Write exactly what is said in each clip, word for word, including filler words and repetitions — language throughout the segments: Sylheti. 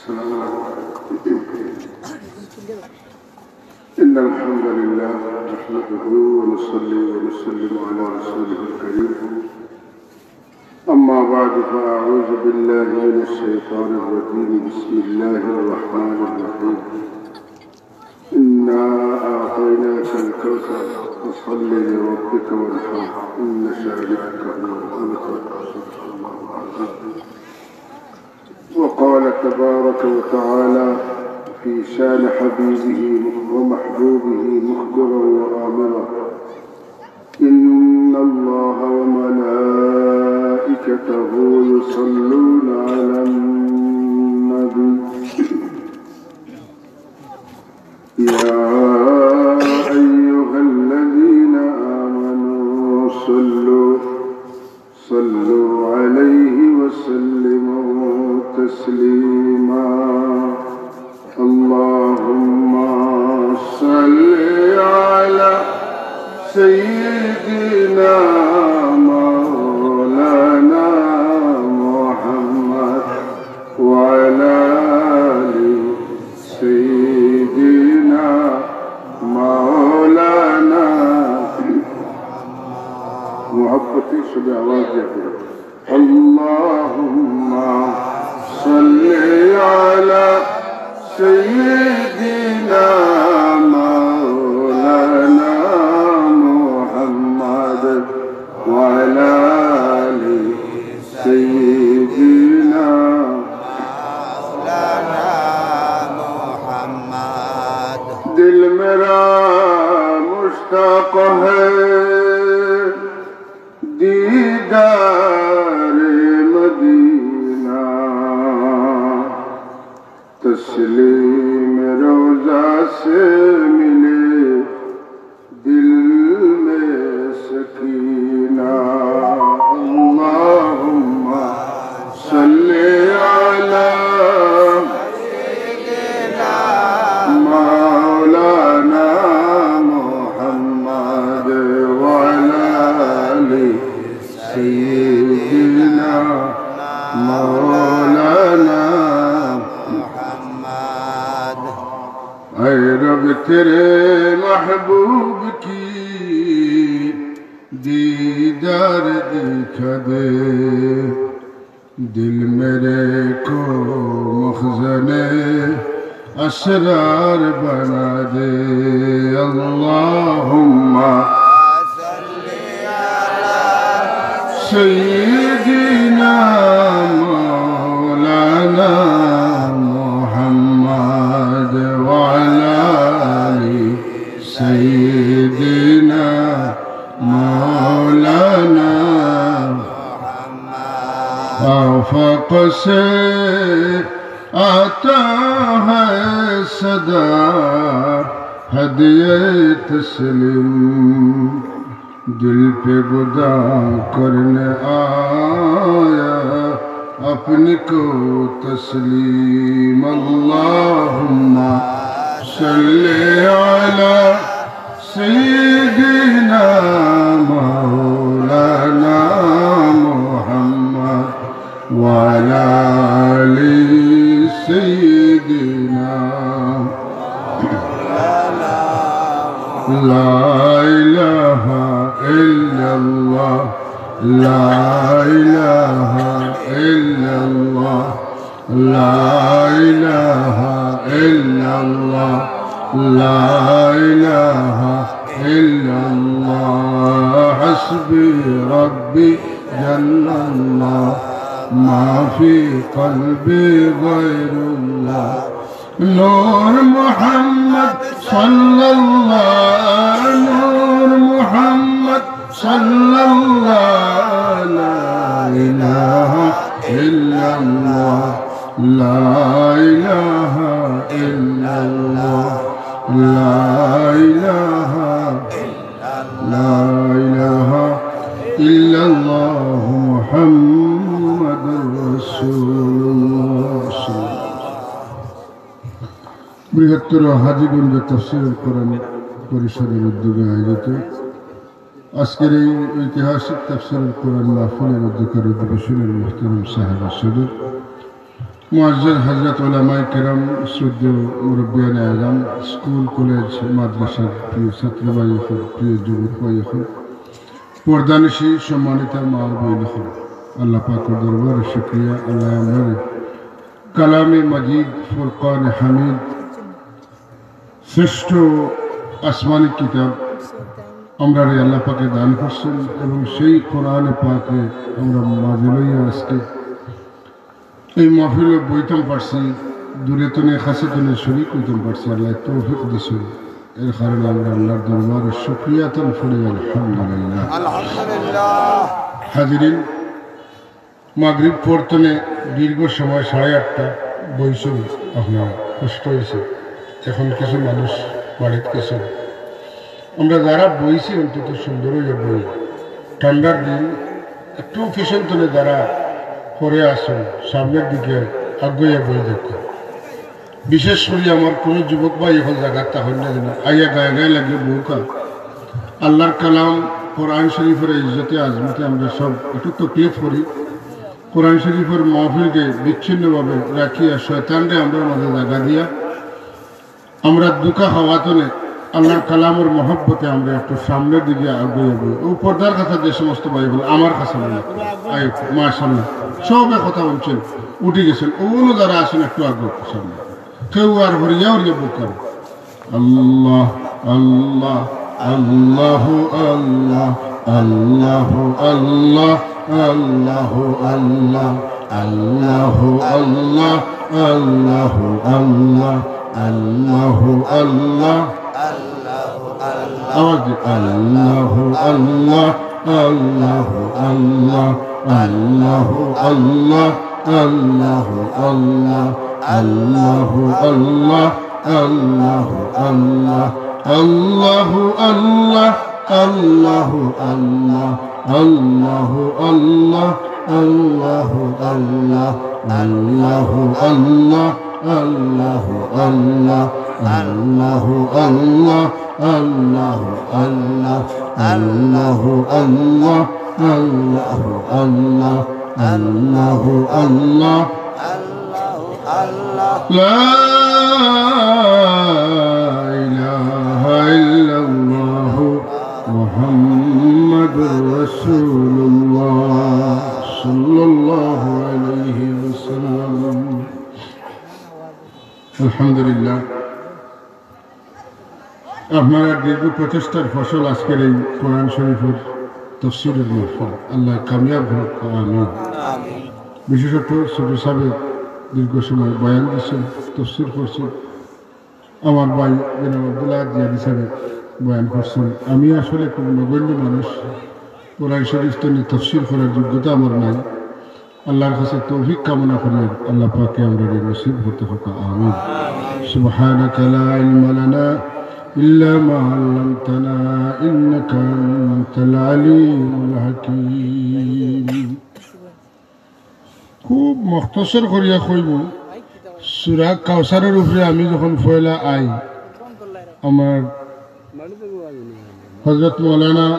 إن الحمد لله نحمده ونصلي ونسلم على رسوله الكريم. أما بعد، فأعوذ بالله من الشيطان الرجيم. بسم الله الرحمن الرحيم. إنا أعطيناك الكوثر، فصل لربك وانحر، إن شانئك هو الأبتر. صدق الله العظيم. وقال تبارك وتعالى في شان حبيبه ومحبوبه مخبرا وآمرا: إن الله وملائكته يصلون على النبي. يا أيها الذين آمنوا صلوا، صلوا عليه وسلموا تسليما. اللهم صل على سيدنا مولانا محمد وعلى آل سيدنا مولانا محمد. محبتي سبع واجب. اللهم صل على سيدنا مولانا محمد وعلى آل سيدنا مولانا محمد. دل میرا مشتاق ہے دیدار مدینہ، تسلیم روضہ سے ملے دل میں سکینہ۔ اللهم صل على مولانا محمد وعلى آل سيدنا مولانا محمد۔ اے رب، تیرے محبوب کی دیدار دکھا دے، دل میرے کو مخزن اسرار بنا دے۔ اللهم صل على سيدنا مولانا محمد وعلى آل سيدنا مولانا محمد۔ آفاق سے آتا ہے صدا ہدیہ تسلیم، دل پہ گدا کرنے آیا اپنی کو تسلیم۔ اللهم صل على سيدنا مولانا محمد وعلى آل سيدنا۔ لا إله إلا الله، لا إله إلا الله، لا إله إلا الله، لا إله إلا الله۔ حسبي ربي جل الله، ما في قلبي غير الله۔ نور محمد صلى الله، نور محمد صلى الله، لا إله إلا الله، لا إله إلا الله، لا إله، لا إله إلا الله محمد رسول الله صلى الله عليه وسلم। বৃহত্তর হাজীগঞ্জ তাফসীরুল কোরআন পরিষদের উদ্যোগে আয়োজিত আজকের এই ঐতিহাসিক তাফসীরুল কোরআন মাহফিলের অধ্যক্ষের অধিবেশনের মুহতারাম সাহেব সদর, মুআজ্জাজ হযরত উলামায়ে কেরাম, শ্রদ্ধেয় মুরব্বিয়ানে আজম, স্কুল, কলেজ, মাদ্রাসার প্রিয় ছাত্র ভাই অকল, প্রিয় যুবক ভাই অকল, পর্দানিশী সম্মানিতা মা ও বইন অকল, আল্লাহ পাকর দরবারে শুকরিয়া, আল্লায় আমরারে কালামে মাজিদ, ফুরকানে হামিদ, শ্রেষ্ঠ আসমানি কিতাব আমরারে আল্লাহ পাকে দান করছইন এবং সেই কোরআনে পাকরে আমরা মাঝে লইয়া আজকে এই মাহফিলো বইতাম পারছি, দূরে তনে কাছে তনে শরিক অইতাম পারছি, আল্লায় তৌফিক দিছইন। এর কারণে আমরা আল্লাহর দরবারে শুকরিয়া আদায় করি, আলহামদুলিল্লাহ। আলহামদুলিল্লাহ। হাজিরিন, মাগরিব পর তনে দীর্ঘ সময়, সাড়ে আটটা বইছি, আপনারা কষ্ট অইছে। এখন কিছু মানুষ বাড়িত গেছইন, আমরা যারা বইছি অন্তত সুন্দর অইয়া বই। ঠান্ডার দিন, একটু পিছন তনে যারা পরে আছইন, সামনের দিকে আগুয়াইয়া বই দেখো। বিশেষ করি আমার কোনো যুবক ভাই অকল জাগাত থাকইন না যেন, আইয়া গায়ে গায়ে লাগিয়া বউক্কা। আল্লাহর কালাম কোরআন শরীফর ইজ্জতে আজমতে আমরা সব একটু তকলিফ করি। কোরআন শরীফর মাহফিলরে বিচ্ছিন্নভাবে রাখিয়া শয়তানরে আমরার মাঝে জাগা দিয়া আমরা ধোঁকা খাওয়া তনে আল্লাহর কালামর মহব্বতে আমরা একটু সামনের দিকে আগুয়াইয়া বই। ও পর্দার কাছে যে সমস্ত ভাই অকল, আমার কাছে মনে হয়, আই, মাশাআল্লাহ, সবে কথা বলছেন, উঠি গেছইন, অনো যারা আছইন একটু আগে সামনে, কেউ আর হরিয়া হরিয়া বউক্কা না। আল্লাহ, আল্লাহ, আল্লাহু আল্লাহ, আল্লাহু আল্লাহ, আল্লাহু আল্লাহ, আল্লাহু আল্লাহ, আল্লাহু আল্লাহ, আল্লাহু আল্লাহ। আল্লাহু আল্লাহ। আওয়াজ দি, আল্লাহু আল্লাহ, আল্লাহু আল্লাহ, আল্লাহু আল্লাহ, আল্লাহু আল্লাহ, আল্লাহু আল্লাহ, আল্লাহু আল্লাহ, আল্লাহু আল্লাহ, আল্লাহু আল্লাহ, আল্লাহু আল্লাহ, আল্লাহু আল্লাহ, আল্লাহু আল্লাহ, আল্লাহু আল্লাহ, আল্লাহু আল্লাহ, আল্লাহু আল্লাহ, আল্লাহু আল্লাহ, আল্লাহু আল্লাহ, আল্লাহু আল্লাহ। আল্লাহু আল্লাহ। লা ইলাহা ইল্লাল্লাহু মুহাম্মাদুর রাসূলুল্লাহ সাল্লাল্লাহু আলাইহি ওয়াসাল্লাম। আলহামদুলিল্লাহ, আপনারার দীর্ঘ প্রচেষ্টার ফসল আজকের এই কোরআন শরীফর তফসিরের মাহফিল। আল্লাহ কামিয়াব করউক, আমিন। আমিন। বিশেষত ছোট সাহেব দীর্ঘ সময় বয়ান দিছইন, তফসির করছইন। আমার ভাই জনাব আব্দুল আহাদ জিহাদী সাহেব বয়ান করছইন। আমি আসলে খুব নগণ্য মানুষ, কোরআন শরীফ তনে তফসির করার যোগ্যতা আমার নাই। আল্লাহর কাছে তৌফিক কামনা করি, আল্লাহ পাকে আমরারে নসিব করউক্কা, আমিন। سبحانك لا علم لنا إلا ما علمتنا إنك أنت العليم الحكيم। খুব মুখতসর করিয়া কইমু, সূরা কাউসারর উপরে আমি যখন পয়লা আই, আমার হযরত মাওলানা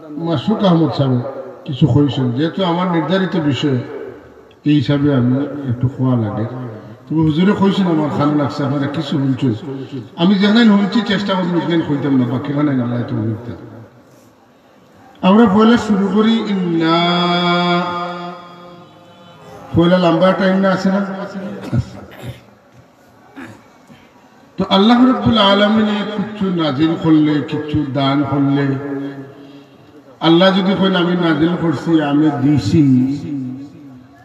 মাসুক আহমদ সাহেব কিছু কইছইন, যেহেতু আমার নির্ধারিত বিষয়, এই হিসাবে আমি একটু কওয়া লাগে। তবে হুজুরে কইছইন, আমার ভালা লাগছে, আপনারা কিছু হুনছইন। আমি যেখানে হুনছি চেষ্টা করমু, এখানে কইতাম না, বাকি খানে আল্লাহ তো হুনতাম। আমরা পয়লা শুরু করি ইন্না। পয়লা লম্বা টাইম না আছে না? তো আল্লাহ রাব্বুল আলামিনে কিছু নাজিল করলে, কিছু দান করলে, আল্লাহ যদি কইন, "আমি নাজিল করছি, আমি দিছি",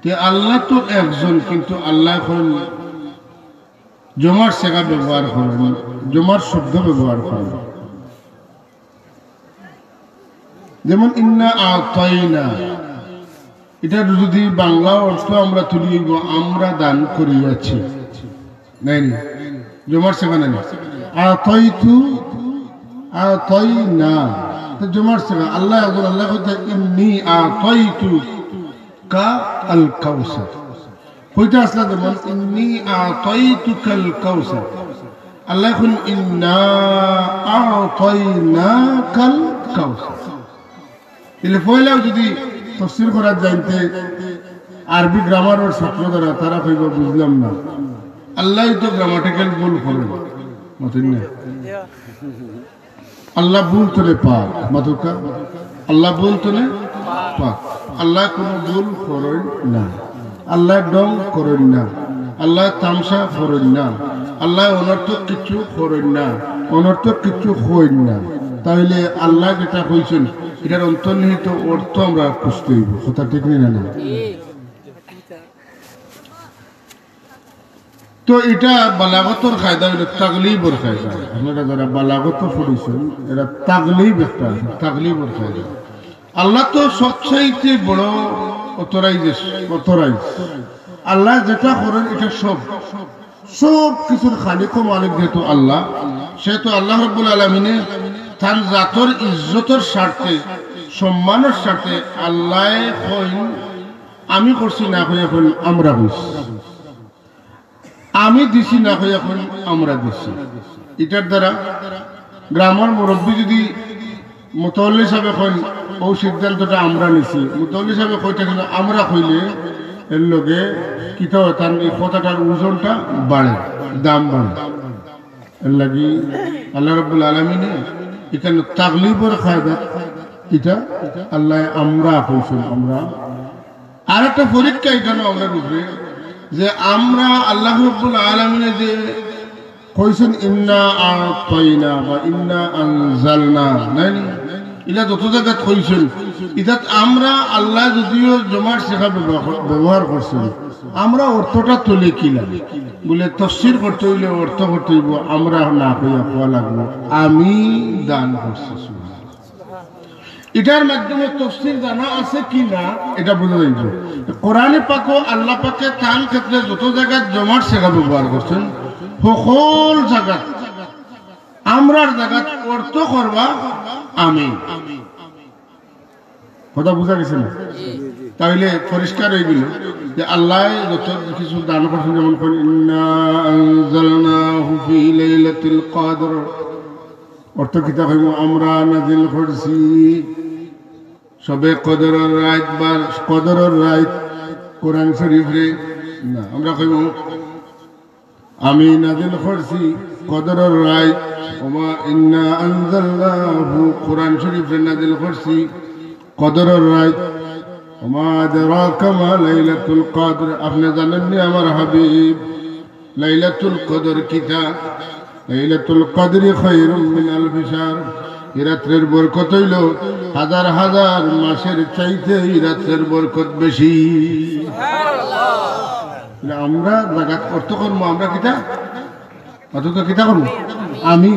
তে আল্লাহ তো একজন, কিন্তু আল্লাহ কইন, জমার সিগা ব্যবহার করইন, জমার শব্দ ব্যবহার করইন। যেমন ইন্না আতাইনা, ইটার যদি বাংলা অর্থ আমরা তুলি, অইবো আমরা দান করিয়াছি, নায়নি? জমার সিগা নায়নি? আতাইতু, আতাইনা। তো জমার সিগা, আল্লাহ একজন, আল্লাহ কইতা, "ইন্নি আতাইতুকা আল কাউসার।" কইতা আছলা যেমন, "ইন্নি আতাইতুকাল কাউসার।" আল্লাহ কইন, "ইন্না আতাইনাকাল কাউসার।" তাইলে পয়লাউ যদি তফসির করা যাইতে, আরবি গ্রামারর ছাত্র যারা, তারা কইবা, "বুঝলাম না।" আল্লায় তো গ্রামাটিক্যাল ভুল করেন, মাতইন না? আল্লাহ ভুল তনে পাক, মাতউক্কা। আল্লাহ ভুল তনে পাক। আল্লায় কুনু ভুল করইন না। আল্লায় ঢং করইন না। আল্লায় তামশা করইন না। আল্লায় অনর্থক কিচ্ছু করইন না, অনর্থক কিচ্ছু কইন না। তাইলে আল্লায় যেটা কইছইন, ইটার অন্তর্নিহিত অর্থ আমরা খুঁজতে অইবো। কথা ঠিক নি না? না। তো ইটা বালাগতর কায়দা অইলো তাগলিবর কায়দা। আপনারা যারা বালাগত পড়ছইন, এরা তাগলিব একটা আছে, তাগলিবর কায়দা। আল্লাহ তো সবচাইতে বড় অথরাইজ, অথরাইজ। আল্লায় যেটা করেন, ইটা সব, সব কিছুর খালিক ও মালিক যেহেতু আল্লাহ, সেহেতু আল্লাহ রাব্বুল আলামিনে তান জাতর ইজ্জতর স্বার্থে, সম্মানর স্বার্থে আল্লায় কইন, "আমি করছি" না কইয়া কইন, "আমরা করছি।" "আমি দিছি" না কইয়া কইন, "আমরা দিছি।" ইটার দ্বারা গ্রামর মুরব্বি যদি মুতওয়াল্লি সাবে কইন, "অউ সিদ্ধান্তটা আমরা নিছি", মুতওয়াল্লি সাবে কইতা কিন্তু "আমরা" কইলে এর লগে কিতা অয়, তান ই কথাটার ওজনটা বাড়ে, দাম বাড়ে। এর লাগি আল্লাহ রাব্বুল আলামিনে ইখান তাগলিবর কায়দাত ইটা আল্লায় "আমরা" কইছইন, "আমরা।" আর একটা পরীক্ষা ইখানো আমরার উপরে, যে আমরা আল্লাহ রাব্বুল আলামিনে যে কইছইন, "ইন্না আ'তাইনা" বা "ইন্না আনজালনা", নায় নি? ইলা যত জাগাত কইছইন, ইতাত "আমরা" আল্লায় যদিও জমার সিগা ব্যবহার, ব্যবহার করছইন, "আমরা" অর্থটা তলে কিলা? বুলে, তফসির করতে অইলে, অর্থ করতে অইবো, "আমরা" না কইয়া কওয়া লাগবো, "আমি দান করছি।" ইটার মাধ্যমে তফসির জানা আছে কি না, ইটা বুঝা যাইবো। কোরআনে পাকও আল্লাহ পাকে তান ক্ষেত্রে যত জাগাত জমার সিগা ব্যবহার করছইন, হকল জাগাত, "আমরার" জাগাত অর্থ করবা "আমি।" কথা বুঝা গেছে না? তাইলে পরিষ্কার অই গেল যে আল্লায় যত কিছু দান করছইন, যেমন কইন, "ইন্না আনজালনাহু ফি লাইলাতিল কদর", অর্থ কিতা কইমু? "আমরা নাজিল করছি শবে কদরর রাইত", বা "কদরর রাইত", কোরআন শরীফরে। না, আমরা কইমু, "আমি নাজিল করছি কদরর রাইত", "ওমা ইন্না আনজালনাহু", কোরআন শরীফরে নাজিল করছি কদরর রাইত। "ওমা আদরাকা মা লাইলাতুল কদর", আপনে জানইন নি আমার হাবিব, লাইলাতুল কদর কিতা? "লাইলাতুল কদরি খায়রুম মিন আলফি শাহর।" ই রাত্রের বরকত অইলো হাজার হাজার মাসের চাইতে ই রাত্রের বরকত বেশি। তাইলে আমরা জাগাত অর্থ করমু, আমরা কিতা? অথচ কিতা করমু? "আমি।"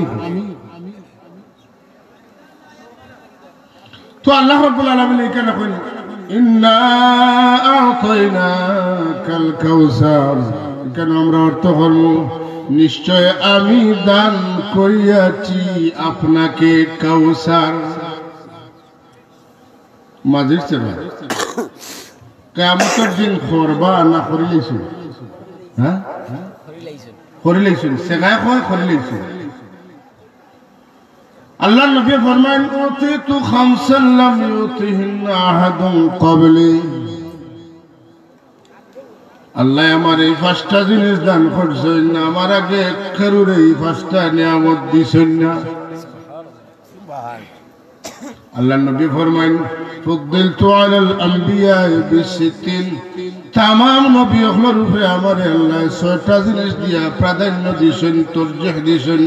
তো আল্লাহ রাব্বুল আলামিন ইখানো কইন, "ইন্না আ'তাইনাকাল কাউসার।" ইখানো আমরা অর্থ করমু, "নিশ্চয় আমি দান করিয়াছি আপনাকে কাউসার।" মাঝির চেবা কিয়ামতর দিন করবা না করিলাইছইন? হ্যাঁ, করিলাইছইন। সেগায় কয় করিলাইছইন। আল্লাহর নবী ফরমাইন, "উতিতু খামসান লাম ইউতিহিন্না আহাদুন ক্বাবলি।" আল্লায় আমারে ই পাঁচটা জিনিস দান করছইন, আমার আগে কেউরে ই পাঁচটা নিয়ামত দিছইন না। আল্লাহর নবী ফরমাইন, "ফুদ্দিলতু আলাল আম্বিয়াই বিসিত্তিন।" তামাম নবী অকলর উপরে আমারে আল্লায় ছয়টা জিনিস দিয়া প্রাধান্য দিছইন, তরজিহ দিছইন,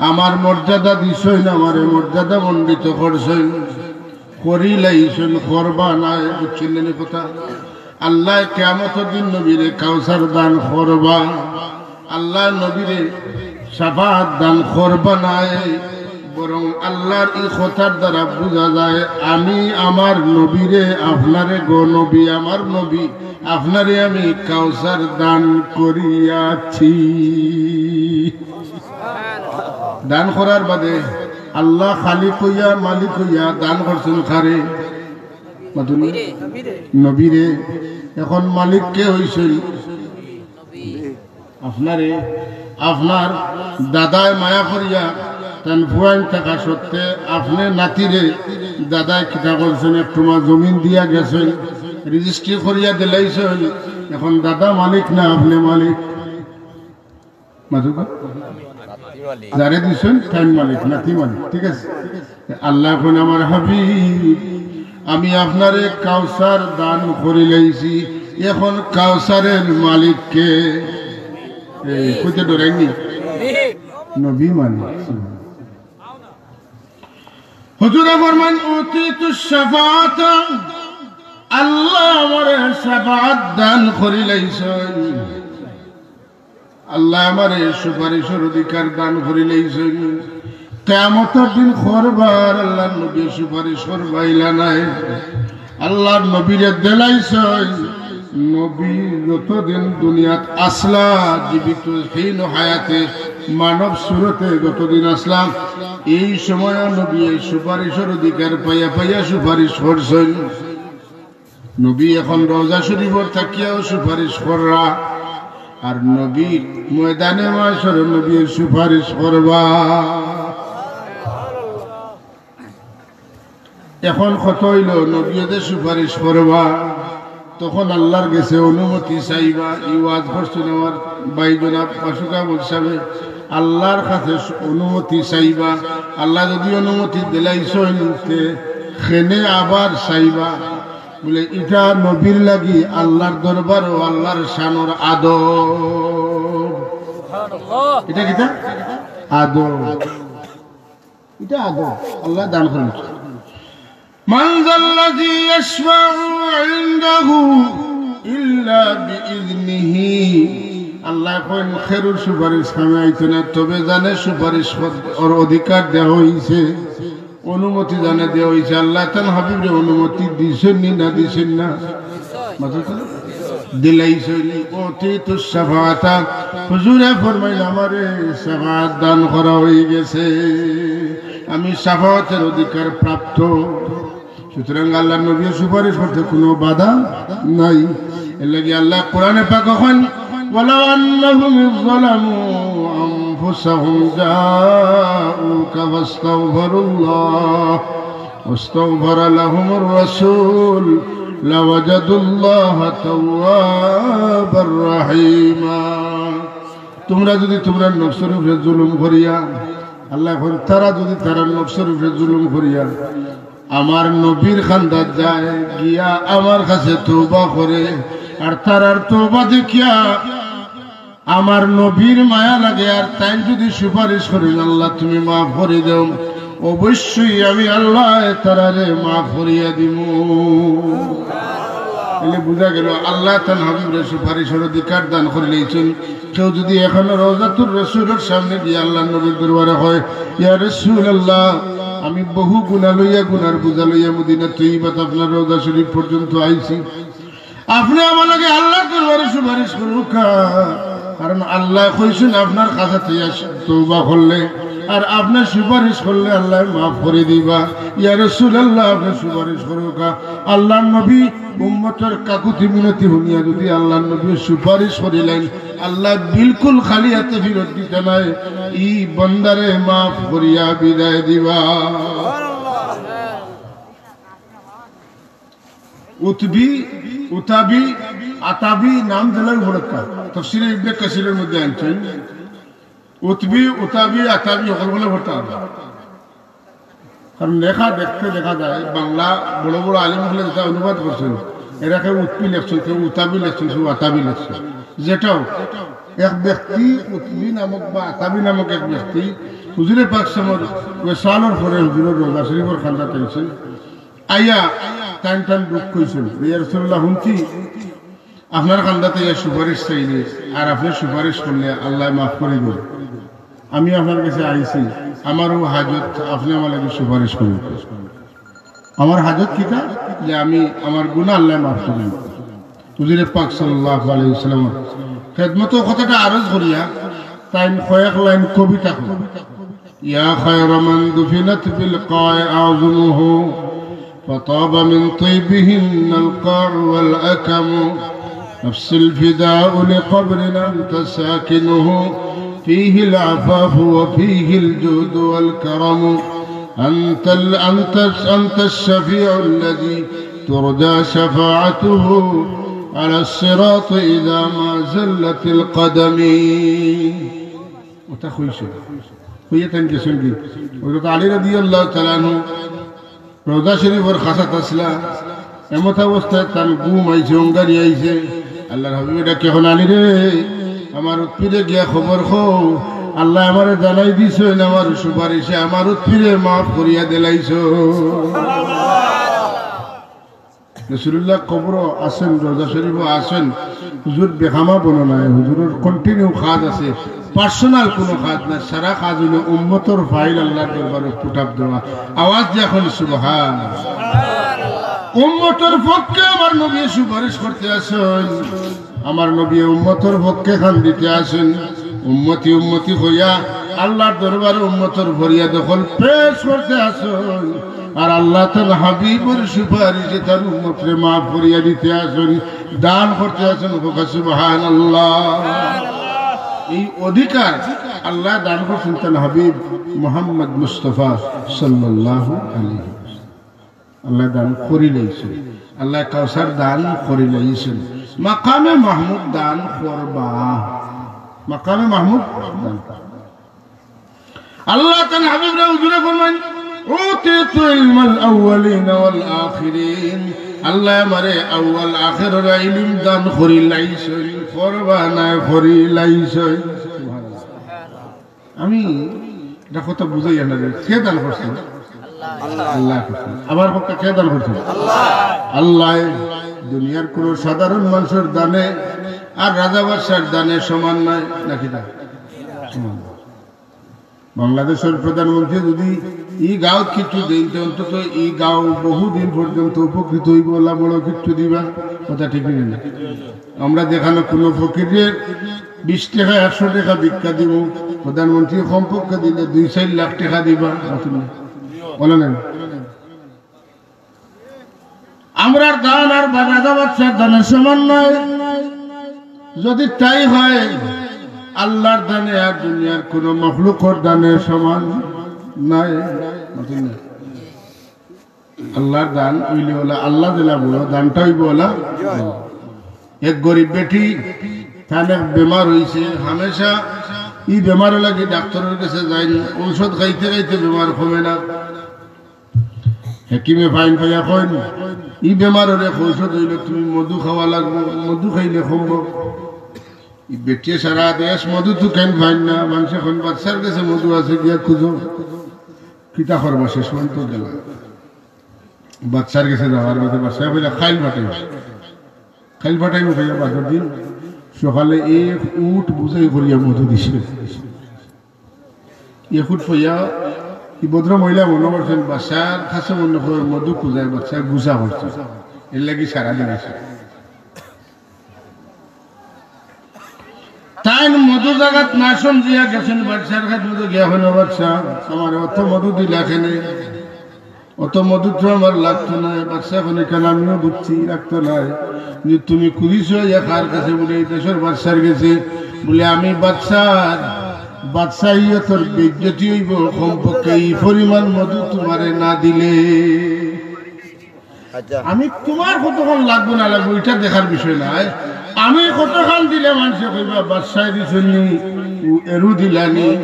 আমার মর্যাদা দিছইন, আমারে মর্যাদামণ্ডিত করছইন। করিলাইছইন, করবা নায়, বুঝছইন নি কথা? আল্লায় কিয়ামতর দিন নবীরে কাউসার দান করবা। আল্লায় নবীরে শাফাআত দান করবা নায়, বরং আল্লাহর ই কথার দ্বারা বুঝা যায়, আমি আমার নবীরে, আপনারে গো নবী, আমার নবী, আপনারে আমি কাউসার দান করিয়াছি। দান করার বাদে আল্লাহ খালিক অইয়া, মালিক অইয়া দান করছইন কারে? মাতুন। নবীরে। এখন মালিক কে অইছইন? আপনারে। আপনার দাদায় মায়া করিয়া তান ফুয়াইন থাকা সত্ত্বে আপনে নাতিরে দাদায় কিতা করছইন, একটুমা জমিন দিয়া গেছইন। রেজিস্ট্রি করিয়া দিলাইছইন। এখন দাদা মালিক না আপনে মালিক? মাতুকা? যারে দিছইন তাইন মালিক, নাতি মালিক, ঠিক আছে? আল্লায় কইন, "আমার হাবিব, আমি আপনারে কাউসার দান করিলাইছি, এখন কাউসারের মালিক কে?" এই কইতে ডরাইনি? নবী মালিক। হুজুরে ফরমাইন, "উতিতু শাফাআতা", আল্লায় আমারে শাফাআত দান করিলাইছইন। আল্লায় আমারে সুপারিশর অধিকার দান করিলাইছইন। কিয়ামতর দিন করবার আল্লাহর নবী সুপারিশ করবা ইলা নায়। আল্লাহর নবীরে দিলাইছইন। নবী যতদিন দুনিয়াত আছলা, জীবিত হীন হায়াতে, মানব সুরতে যতদিন আছলা, এই সময়ও নবী এই সুপারিশর অধিকার পাইয়া পাইয়া সুপারিশ করছইন। নবী এখন রওজা শরীফর থাকিয়াও সুপারিশ কররা, আর নবী ময়দানে মাশরো নবী সুপারিশ করবা। এখন কথা অইলো, নবীয়ে যে সুপারিশ করবা, তখন আল্লাহর গেছে অনুমতি চাইবা। ই ওয়াজ করছইন আমার ভাই জনাব মাসুকা বল সাহেব, আল্লাহর কাছে অনুমতি চাইবা। আল্লায় যদি অনুমতি দিলাইছইন, তে কেনে আবার চাইবা? বলে, ইটা নবীর লাগি আল্লাহর দরবারো আল্লাহর শানর আদব। ইটা কিতা? আদব। ইটা আদব। আল্লায় দান করইন। "মান যাল্লাযী ইয়াশফাউ ইনদাহু ইল্লা বিইযনিহি।" আল্লায় কইন, "কেউর সুপারিশ কামে আইতো না, তবে যানে সুপারিশ কর-, অর অধিকার দেওয়া অইছে, অনুমতি যানে দেওয়া অইছে।" আল্লায় তান হাবিবরে অনুমতি দিছইন নি না দিছইন না? মাতইন তো? দিলাইছইন। "উতিতু শাফাআতা", হুজুরে ফরমাইন, "আমারে শাফাআত দান করা অইগেছে, আমি শাফাআতর অধিকার প্রাপ্ত।" সুতরাং আল্লাহর নবীর সুপারিশ করতে কোনো বাধা নাই। এর লাগি আল্লায় কোরআনে পাকো কইন, "ওয়ালাউ আন্নাহুম ইয যালামু আনফুসাহুম জাউকা ফাস্তাগফিরুল্লাহ ওয়াস্তাগফারা লাহুমুর রাসূল লাওয়াজাদুল্লাহা তাওয়াবার রাহিমা।" তোমরা যদি তোমরার নফসর উপরে জুলুম করিয়া, আল্লায় কইন, তারা যদি তারার নফসর উপরে জুলুম করিয়া আমার নবীর কান্দাত যায়, গিয়া আমার কাছে তওবা করে, আর তারার তওবা দেখিয়া আমার নবীর মায়া লাগে, আর তাইন যদি সুপারিশ করইন, "আল্লাহ, তুমি মাফ করি দেও", অবশ্যই আমি আল্লায় তারারে মাফ করিয়া দিমু। তাইলে বুঝা গেল, আল্লায় তান হাবিবরে সুপারিশর অধিকার দান করিলাইছইন। কেউ যদি এখনো রওজাতুর রাসূলর সামনে গিয়া আল্লাহর নবীর দরবারে কয়, "ইয়া রাসূলুল্লাহ, আমি বহু গুনাহ লইয়া, গুনার বোঝা লইয়া মদিনা তৈয়বাত আপনার রওজা শরীফ পর্যন্ত আইছি, আপনে আমার লাগি আল্লাহর দরবারে সুপারিশ করউক্কা।" কারণ আল্লায় কইছইন, "আপনার কাছে তওবা করলে আর আপনে সুপারিশ করলে আল্লায় মাফ করি দিবা।" ইয়া রাসূলুল্লাহ, আপনে সুপারিশ করউক্কা। আল্লাহর নবী উম্মতর কাকুতি মিনতি হুনিয়া যদি আল্লাহর নবী সুপারিশ করিলাইন, আল্লায় বিলকুল খালি আতে ফিরত দিতা নায়, ই বন্দারে মাফ করিয়া বিদায় দিবা। উতবি, উতাবি, আতাবি নাম দিলাইও ফরক। তাফসীরে ইবনে কাসীরের মধ্যে আনছইন, উতবি, উতাবি, আতাবি হকল বলে পড়তা পারবা। কারণ লেখা দেখতে দেখা যায়, বাংলা বড় বড় আলিম অকলে যেটা অনুবাদ করছইন, এরা কেউ উতবি লেখছইন, কেউ উতাবি লেখছইন, কেউ আতাবি লেখছইন। যেটাও এক ব্যক্তি, উতবি নামক বা আতাবি নামক এক ব্যক্তি, হুজুরে পাক সাল্লাল্লাহু আলাইহি ওয়াসাল্লামর ওয়াসালর পরে হুজুরর রওজা শরীফর কান্দাত আইছইন। আইয়া তাইন তান দুঃখ কইছইন, "ইয়া রাসূলুল্লাহ, হুনছি আপনার কান্দাত আইয়া সুপারিশ চাইলে, আর আপনে সুপারিশ করলে আল্লায় মাফ করি দেইন। আমি আপনার কাছে আইছি, আমারও হাজত, আপনে আমার লাগি সুপারিশ করউক্কা। আমার হাজত কিতা? যে আমি আমার গুনাহ আল্লায় মাফ করি দেইন।" হুজুরে পাক সাল্লাল্লাহু আলাইহি ওয়াসাল্লামর খেদমতো কথাটা আরজ করিয়া তাইন কয়েক লাইন কবিতা কইন। يا خير من دفنت بالقاع أعظمه، فطاب من طيبهن القاع والأكم. نفسي الفداء لقبر أنت ساكنه، فيه العفاف وفيه الجود والكرم. أنت ال-، أنت، أنت الشفيع الذي ترجى شفاعته على الصراط إذا ما زلت القدم. ওটা কইছে। কইয়া তাইন গেছইন গি? হযরত আলী রাদিয়াল্লাহু তাআলা আনহু রওজা শরীফর কাছাত আছলা, এমত অবস্থায় তান ঘুম আইছে, অঙ্গারি আইছে। আল্লাহর হাবিবে ডাকি কইন, "আলী রে, আমার উৎপিরে গিয়া খবর কও, আল্লায় আমারে জানাই দিছইন, আমার সুপারিশে আমার উৎপিরে মাফ করিয়া দিলাইছইন।" রাসূলুল্লাহ কবরো আছইন, রওজা শরীফো আছইন, হুজুর বেকামা বনো নায়, হুজুরর continue কাজ আছে, personal কুনু কাজ নায়, সারা কাজ অইলো উম্মতর file আল্লাহর দরবারো put up দেওয়া। আওয়াজ দিয়া কইন সুবহান। উম্মতর পক্ষে আমার নবী সুপারিশ করতে আছইন, আমার নবী উম্মতর পক্ষে কান্দিতে আছইন, উম্মতি উম্মতি কইয়া আল্লাহর দরবারো উম্মতর ফরিয়াদ অকল পেশ করতে আছইন। আর আল্লাহ তান হাবিবর সুপারিশে তান উম্মতরে মাফ করিয়া দিতে আছইন, দান করতে আছইন। কউক্কা সুবহানাল্লাহ। এই অধিকার আল্লায় দান করছইন তান হাবিব মুহাম্মদ মুস্তাফা সাল্লাল্লাহু আলাইহি ওয়াসাল্লাম। আল্লায় দান করিলাইছইন, আল্লায় কাউসার দান করিলাইছইন, মাকামে মাহমুদ দান করবা, মাকামে মাহমুদ দান। আল্লাহ তান হাবিবরে হুজুরে ফরমাইন, "أوتيت علم الأولين والآخرين।" আল্লায় আমারে আউয়াল আখেরর ইলিম দান করিলাইছইন, করবা নায় করিলাইছইন। আমি এটা কথা বুঝাইয়া না, কে দান করছইন? আল্লায় করছইন। আবার কউক্কা, কে দান করছইন? আল্লায়। দুনিয়ার কুনু সাধারণ মানষর দানে আর রাজা বাদশার দানে সমান নায়, নাকি না? সমান। বাংলাদেশর প্রধানমন্ত্রী যুদি ই গাঁওত কিছু দেইন, তে অন্তত ই গাঁও বহুদিন পর্যন্ত উপকৃত অইবো, অলা বড় কিছু দিবা, কথা ঠিক নি না? আমরা যেখানো কুনু ফকিররে বিশ টেকা, একশো টেকা ভিক্ষা দিমু, প্রধানমন্ত্রী কমপক্ষে দিলে দুই চাইর লাখ টেকা দিবা, অলা নায়? আমরার দান আর রাজা বাদশার দানের সমান নায়। যুদি তাই হয়, আল্লাহর দানে আর দুনিয়ার কুনু মখলুকর দানের সমান নায়। আল্লাহর দান অইলে অলা, আল্লাহ দিলা বড়, দানটা অইবো অলা। এক গরিব বেটি, তান এক বেমার অইছে, হামেশা ই বেমারর লাগি ডাক্তরর গেছে যাইন, ঔষধ খাইতে খাইতে বেমার কমে না। হেকিমে ফাইন পাইয়া কইন, "ই বেমারর এক ঔষধ অইলো, তুমি মধু খাওয়া লাগবো, মধু খাইলে কমবো।" ই বেটিয়ে সারা দেশ মধু তুকাইন, ফাইন না, মানষে কইন, "বাদশার গেছে মধু আছে, গিয়া খুঁজো।" কিতা করবা, শেষ পর্যন্ত গেলা। বাদশার গেছে যাওয়ার পথে বাদশায় কইলা, "কাইল পাঠাইমু।" কাইল পাঠাইমু কইয়া বাদর দিন সকালে এক উট বুঝাই করিয়া মধু দিছে। এক উট পাইয়া ই ভদ্র মহিলা মনো করছইন, বাদশার কাছে মনো কয় মধু খুঁজায়, বাদশায় গুছা করছে, এরলাগি সারা দিন আছে। তাইন মধু জাগাত না সমঝিয়া গেছইন বাদশার কাছে, গিয়া কইন, "বাদশা, আমারে অত মধু দিলা কেনে? অত মধু তো আমার লাগতো নায়।" বাদশায় কইন, "কেনে, আমিও বুঝছি, লাগতো নায়। কিন্তু তুমি খুঁজিছো ইয়া কার গেছে?" বুলে, "ই দেশর বাদশার গেছে।" বুলে, "আমি বাদশার, বাদশাহিয়তর বেইজ্জতি অইবো, কমপক্ষে ই পরিমাণ মধু তুমারে না দিলে।" আচ্ছা। আমি তুমার কতখান লাগবো না লাগবো, ইটা দেখার বিষয় নায়। আমি কতখান দিলে মানষে কইবা, "বাদশায় দিছইন নি, ও এরু দিলা নি।"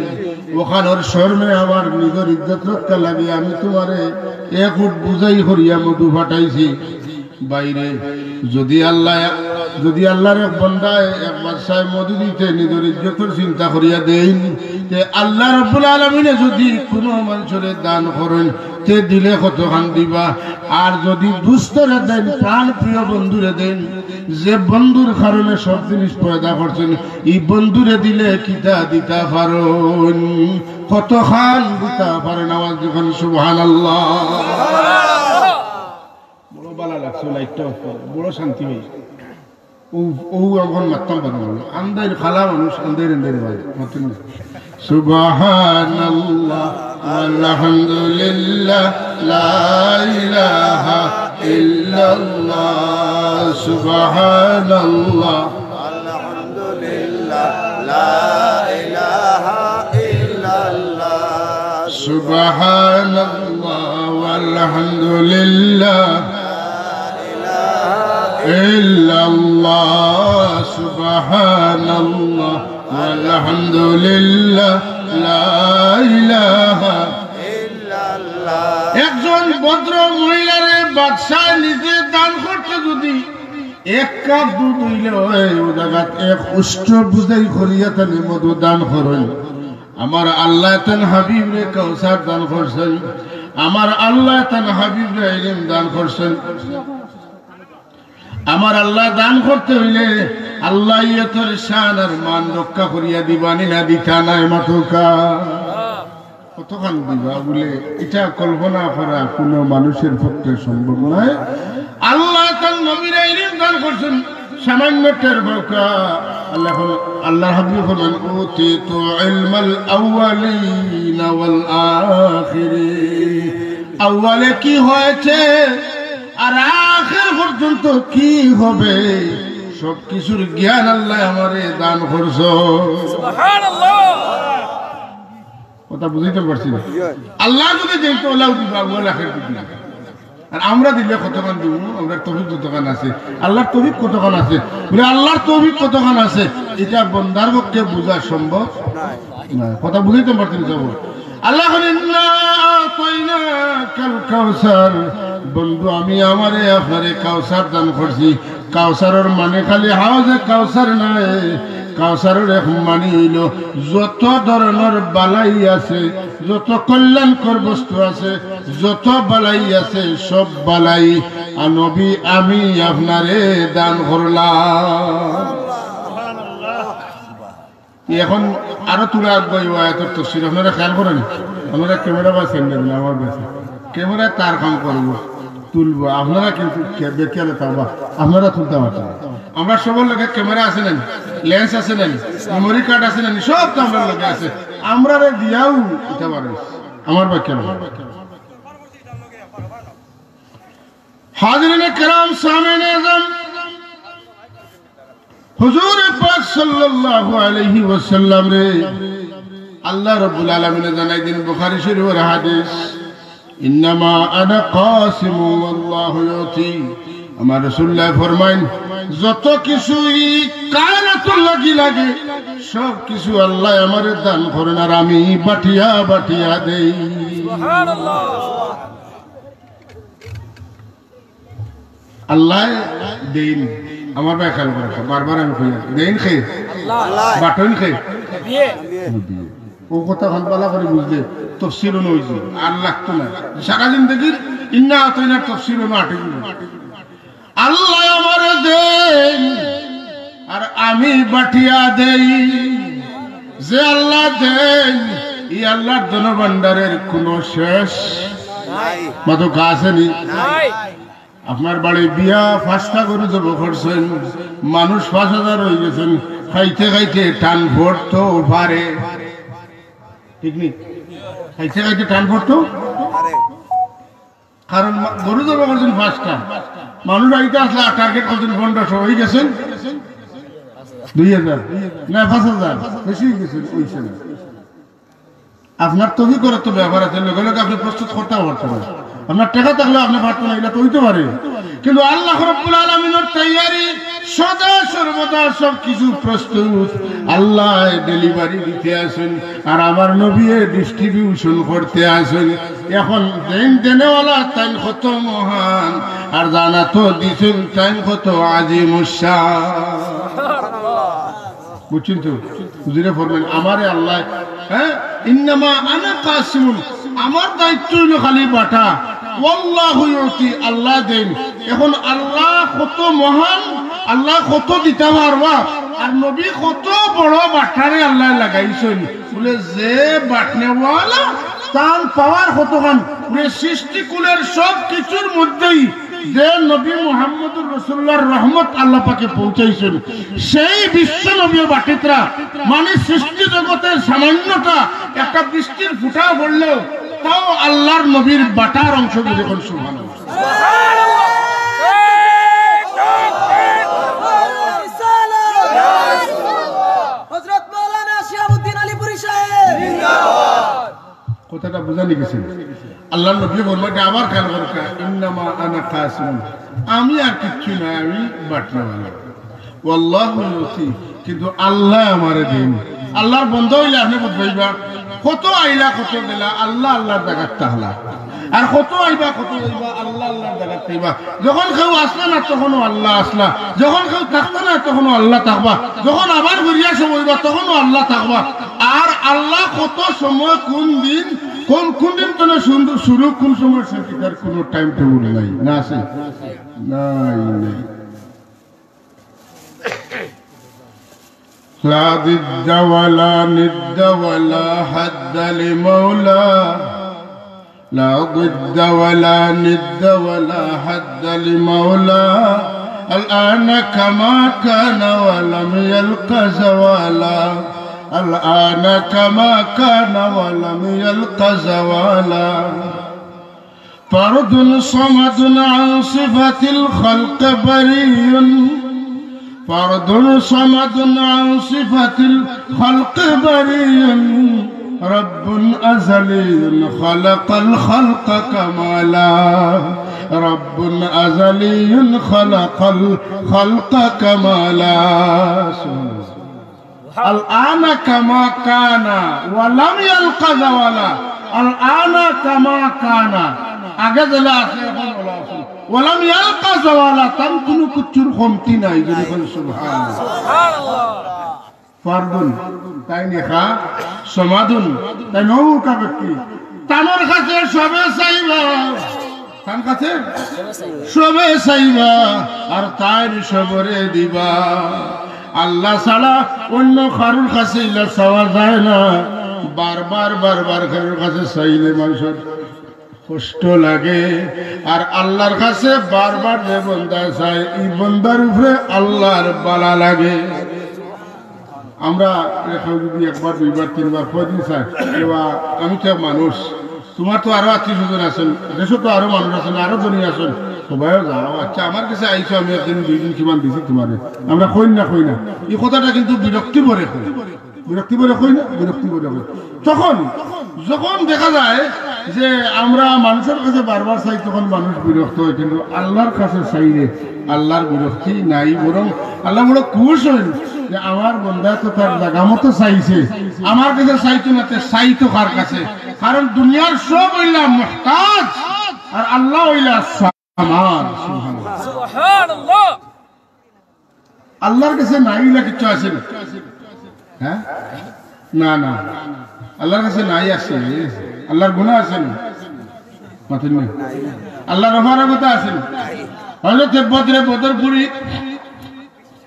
অখানর শরমে আমার নিজর ইজ্জত রক্ষা লাগি আমি তুমারে এক উট বুঝাই করিয়া মধু পাঠাইছি। ভাইরে, যুদি আল্লায়, যুদি আল্লার এক বন্দায়, এক বাদশায় মধু দিতে নিজর ইজ্জতর চিন্তা করিয়া দেইন, তে আল্লাহ রাব্বুল আলামিনে যুদি কুনু মানষরে দান করইন, তে দিলে কতখান দিবা। আর যুদি দুস্তরে দেইন, প্রাণ প্রিয় বন্ধুরে দেইন, যে বন্ধুর কারণে সব জিনিস পয়দা করছইন, ই বন্ধুরে দিলে কিতা দিতা পারইন, কতখান দিতা পারইন? আওয়াজ দিয়া কইন সুবহানাল্লাহ। বড় ভালা লাগছে, light টা off করো, বড় শান্তি অইছে। ও, ও এখন মাততাম পারবো না। আন্দাইর খালা মানুষ, আন্দাইর আন্দাইর ভাই, মাতুন না। সুবহানাল্লাহ, আলহামদুলিল্লাহ, লা ইলাহা ইল্লাল্লাহ, সুবহানাল্লাহ। আলহামদুলিল্লাহ, লা ইলাহা ইল্লাল্লাহ। সুবহানাল্লাহ, আলহামদুলিল্লাহ। إلا الله، سبحان الله، والحمد لله، لا إله إلا الله। একজন ভদ্র মহিলারে বাদশায় নিজে দান করতে যদি এক কাপ দুধ অইলে অয়, অউ জাগাত এক উষ্ট বুঝাই করিয়া তানে মধু দান করইন। আমার আল্লায় তান হাবিবরে কাউসার দান করছইন, আমার আল্লায় তান হাবিবরে ইলিম দান করছইন। আমার আল্লায় দান করতে অইলে আল্লায় ইয়তর শান আর মান রক্ষা করিয়া দিবা নি না দিতা নায় মাতুক্কা? কতখান দিবা বুলে, ইটা কল্পনা করা কুনু মানুষর পক্ষে সম্ভব নায়। আল্লায় তান নবীরে ইলিম দান করছইন, সামান্য টের পাউক্কা। আল্লায় ফর-, আল্লাহর হাবিব ফরমাইন, "أوتيت علم الأولين والآخرين।" আউয়ালে কি হয়েছে আর আখের পর্যন্ত কি হবে, সব কিছুর জ্ঞান আল্লায় আমারে দান করছইন। সুবহানাল্লাহ। কথা বুঝাইতাম পারছি না? আল্লায় যদি দেইন তো অলাউ দিবা, আউয়াল আখের দিবা। আর আমরা দিলে কতখান দিমু, আমরার তৌফিক যতখান আছে, আল্লাহর তৌফিক কতখান আছে, বুলে আল্লাহর তৌফিক কতখান আছে, ইটা বন্দার পক্ষে বুঝা সম্ভব নায়। কথা বুঝাইতাম পারছি না? আল্লায় কইন, "إنا أعطيناك الكوثر।" বন্ধু, আমি আমারে আপনারে কাউসার দান করছি। কাউসারর মানে খালি হাউজে কাউসার নায়, কাউসারর এক মানে অইলো যত ধরনর বালাই আছে, যত কল্যাণকর বস্তু আছে, যত বালাই আছে, সব বালাই আ নবী আমি আপনারে দান করলাম। এখন আরো তুলা আগুয়াইবো আয়াতর তফসির, আপনারা খেয়াল করইন। আপনারা ক্যামেরা বা স্যান্ডেল আমার কাছে, ক্যামেরায় তার কাম করবো, তুলবো, আপনারা কিন্তু খে-, বেখেয়ালে থাকবা, আপনারা তুলতা পারতা না। আমরার সবর লগে ক্যামেরা আছে না, লেন্স আছে না, মেমোরি কার্ড আছে না, সব তো আমরার লগে আছে। আমরারে দিয়াউ ইটা পারে, আমার বাক্য না। হাজিরিনে কেরাম, সামনে আজম, হুজুরে পাক সাল্লাল্লাহু আলাইহি ওয়াসাল্লামরে আল্লাহ রাব্বুল আলামিনে জানাই দিন, বুখারী শরীফর হাদিস, "إنما أنا قاسم والله يعطي।" আমার রাসূলুল্লায় ফরমাইন, "যত কিছু ই কায়নাতর লাগি লাগে, সব কিছু আল্লায় আমারে দান করইন, আর আমি বাটিয়া বাটিয়া দেই।" সুবহানাল্লাহ। আল্লায় দেইন। আমার ভাই খেয়াল করে, বারবার আমি কই, দেইন কে? আল্লাহ। বাটইন কে? নবী। নবী। অউ কথাখান ভালা করি বুঝলে তফসির অনো অইযিবো, আর লাগতো না। সারা জিন্দেগির ইন্না আতাইনার তফসির অনো আটিযিবো। আল্লায় আমারে দেইন, আর আমি বাটিয়া দেই। যে আল্লায় দেইন, ই আল্লাহর ধনভাণ্ডারের কুনু শেষ নাই। মাতো আছে নি? নাই। আপনার বাড়ি বিয়া পাঁচটা গরু জবো করছইন, মানুষ পাঁচ হাজার অইগেছইন, খাইতে খাইতে টান পড়তো পারে, ঠিক নি? খাইতে খাইতে টান পড়তো পারে। কারণ মা-, গরু জবো করছইন পাঁচটা, মানুষ আইতা আছলা, টার্গেট করছইন পনেরোশো, অইগেছইন দুই হাজার, না পাঁচ হাজার, বেশি অইগেছইন, অইছে না। আপনার তৌফিকর তো ব্যাপার আছে, লগে লগে আপনে প্রস্তুত করতা পারতা না। আপনার টেকা থাকলেও আপনে পারতা না, ইলা তো অইতো পারে। কিন্তু আল্লাহ রাব্বুল আলামিনর তৈয়ারি সদা সর্বদা সব কিছু প্রস্তুত। আল্লায় ডেলিভারি দিতে আছইন, আর আমার নবীয়ে ডিস্ট্রিবিউশন করতে আছইন। এখন দেইন দেনেওয়ালা তাইন কত মহান, আর যারা তো দিছইন তাইন কত আজিমুশ শান। বুঝছইন তো? হুজুরে ফরমাইন, আমারে আল্লায়, হ্যাঁ, "ইন্নামা আনা কাসিমুন", আমার দায়িত্ব অইলো খালি বাটা। "ওয়াল্লাহু ইউতি", আল্লায় দেইন। এখন আল্লাহ কত মহান, আল্লায় কত দিতা পারবা, আর নবী কত বড় বাটারে আল্লায় লাগাইছইন। বুলে, যে বাটনেওয়ালা, তান পাওয়ার কতখান, বুলে, সৃষ্টিকুলের সব কিছুর মধ্যেই যে নবী মুহাম্মদুর রাসূলুল্লাহর রহমত আল্লাহ পাকে পৌঁছাইছইন, সেই বিশ্ব নবীও বাটিতরা, মানে সৃষ্টি জগতের সামান্যটা, একটা বৃষ্টির ফুটা পড়লেও তাও আল্লাহর নবীর বাটার অংশ বুলে। এখন সুবহানাল্লাহ। হযরত মাওলানা শিহাবুদ্দিন আলীপুরী সাহেব। কথাটা বুঝা নি গেছে? আল্লাহর নবী ফরমাইন, আবার খেয়াল করো, ইন্নামা আনা কাসিমুন, আমি আর কিচ্ছু না, আমি বাটনেওয়ালা। ওয়াল্লাহু ইউতি, কিন্তু আল্লায় আমারে দেইন। আল্লাহর বন্দা অইলে আপনে বুঝবায়বা, কত আইলা কত গেলা, আল্লাহ আল্লাহর জাগাত থাকলা। আর কত আইবা কত যাইবা, আল্লাহ আল্লাহর জাগাত থাকবা। যখন কেউ আছলা না তখনও আল্লাহ আছলা, যখন কেউ থাকতা না তখনও আল্লাহ থাকবা, যখন আবার ফিরিয়া সব অইবা তখনও আল্লাহ থাকবা। আর আল্লাহ কত সময়, কোন দিন, কোন কোন দিন তনে শুরু, শুরু কোন সময় শেষ, ইটার কোনো টাইম টেবিল নাই, না আছে? নাই, নাই। لا ضد ولا ند ولا حد لمولى، لا ضد ولا ند ولا حد لمولى. الآن كما كان ولم يلق زوالا، الآن كما كان ولم يلق زوالا. فرد صمد عن صفة الخلق بريء، فرد صمد عن صفة الخلق بريء، رب أزلي خلق الخلق كمالا، رب أزلي خلق الخلق كمالا. الآن كما كان ولم يلق زوالا. الآن كما كان, আগে যেলা আছে, এখন ওলা আছে। ولم يلق زوالا, তান কুনু কিচ্ছুর কমতি নাই। যদি বলেন সুবহানাল্লাহ। সুবহানাল্লাহ। ফারদুন, তাইন একা, সমাদুন, তাইন অমুখা ব্যক্তি। তানর কাছে সবে চাইবা, তান কাছে সবে চাইবা, আর তাইন সবরে দিবা। আল্লাহ ছাড়া অন্য কারুর কাছে ইলা চাওয়া যায় না। বারবার, বারবার কারুর কাছে চাইলে মানুষর কষ্ট লাগে, আর আল্লাহর কাছে বারবার যে বন্দা চায়, ই বন্দার উপরে আল্লাহর বালা লাগে। আমরা কেউ যদি একবার, দুইবার, তিনবার, কয়দিন চায়, "এ বা, আমি তো মানুষ, তুমার তো আরো আত্মীয় স্বজন আছইন, দেশো তো আরো মানুষ আছইন, আরো ধনী আছইন, সবাইও যাও। আচ্ছা, আমার কাছে আইছো, আমি একদিন দুই দিন কিমান দিছি তুমারে।" আমরা কই না, কই না? ই কথাটা কিন্তু বিরক্তি ভরে কই। বিরক্তি ভরে কই না? বিরক্তি ভরে কই। তখন যখন দেখা যায় যে আমরা মানুষর কাছে বারবার চাই, তখন মানুষ বিরক্ত অয়, কিন্তু আল্লাহর কাছে চাইলে আল্লাহর বিরক্তি নাই, বরং আল্লাহ বড় খুশ অইন যে আমার বন্দায় তো তার জাগা মতো চাইছে, আমার কাছে চাইতো না, তে চাইতো কার কাছে? কারণ দুনিয়ার সব অইলা মুহতাজ, আর আল্লাহ অইলা সামান। সুবহানাল্লাহ। সুবহানাল্লাহ। আল্লাহর কাছে নাই ইলা কিচ্ছু আছে নি? হ্যাঁ? না, না। আল্লাহর কাছে নাই আছে। আল্লাহর গুনাহ আছে নি? মাতুন না। আল্লাহর অপারগতা আছে নি? হযরত বদরে বদরপুরি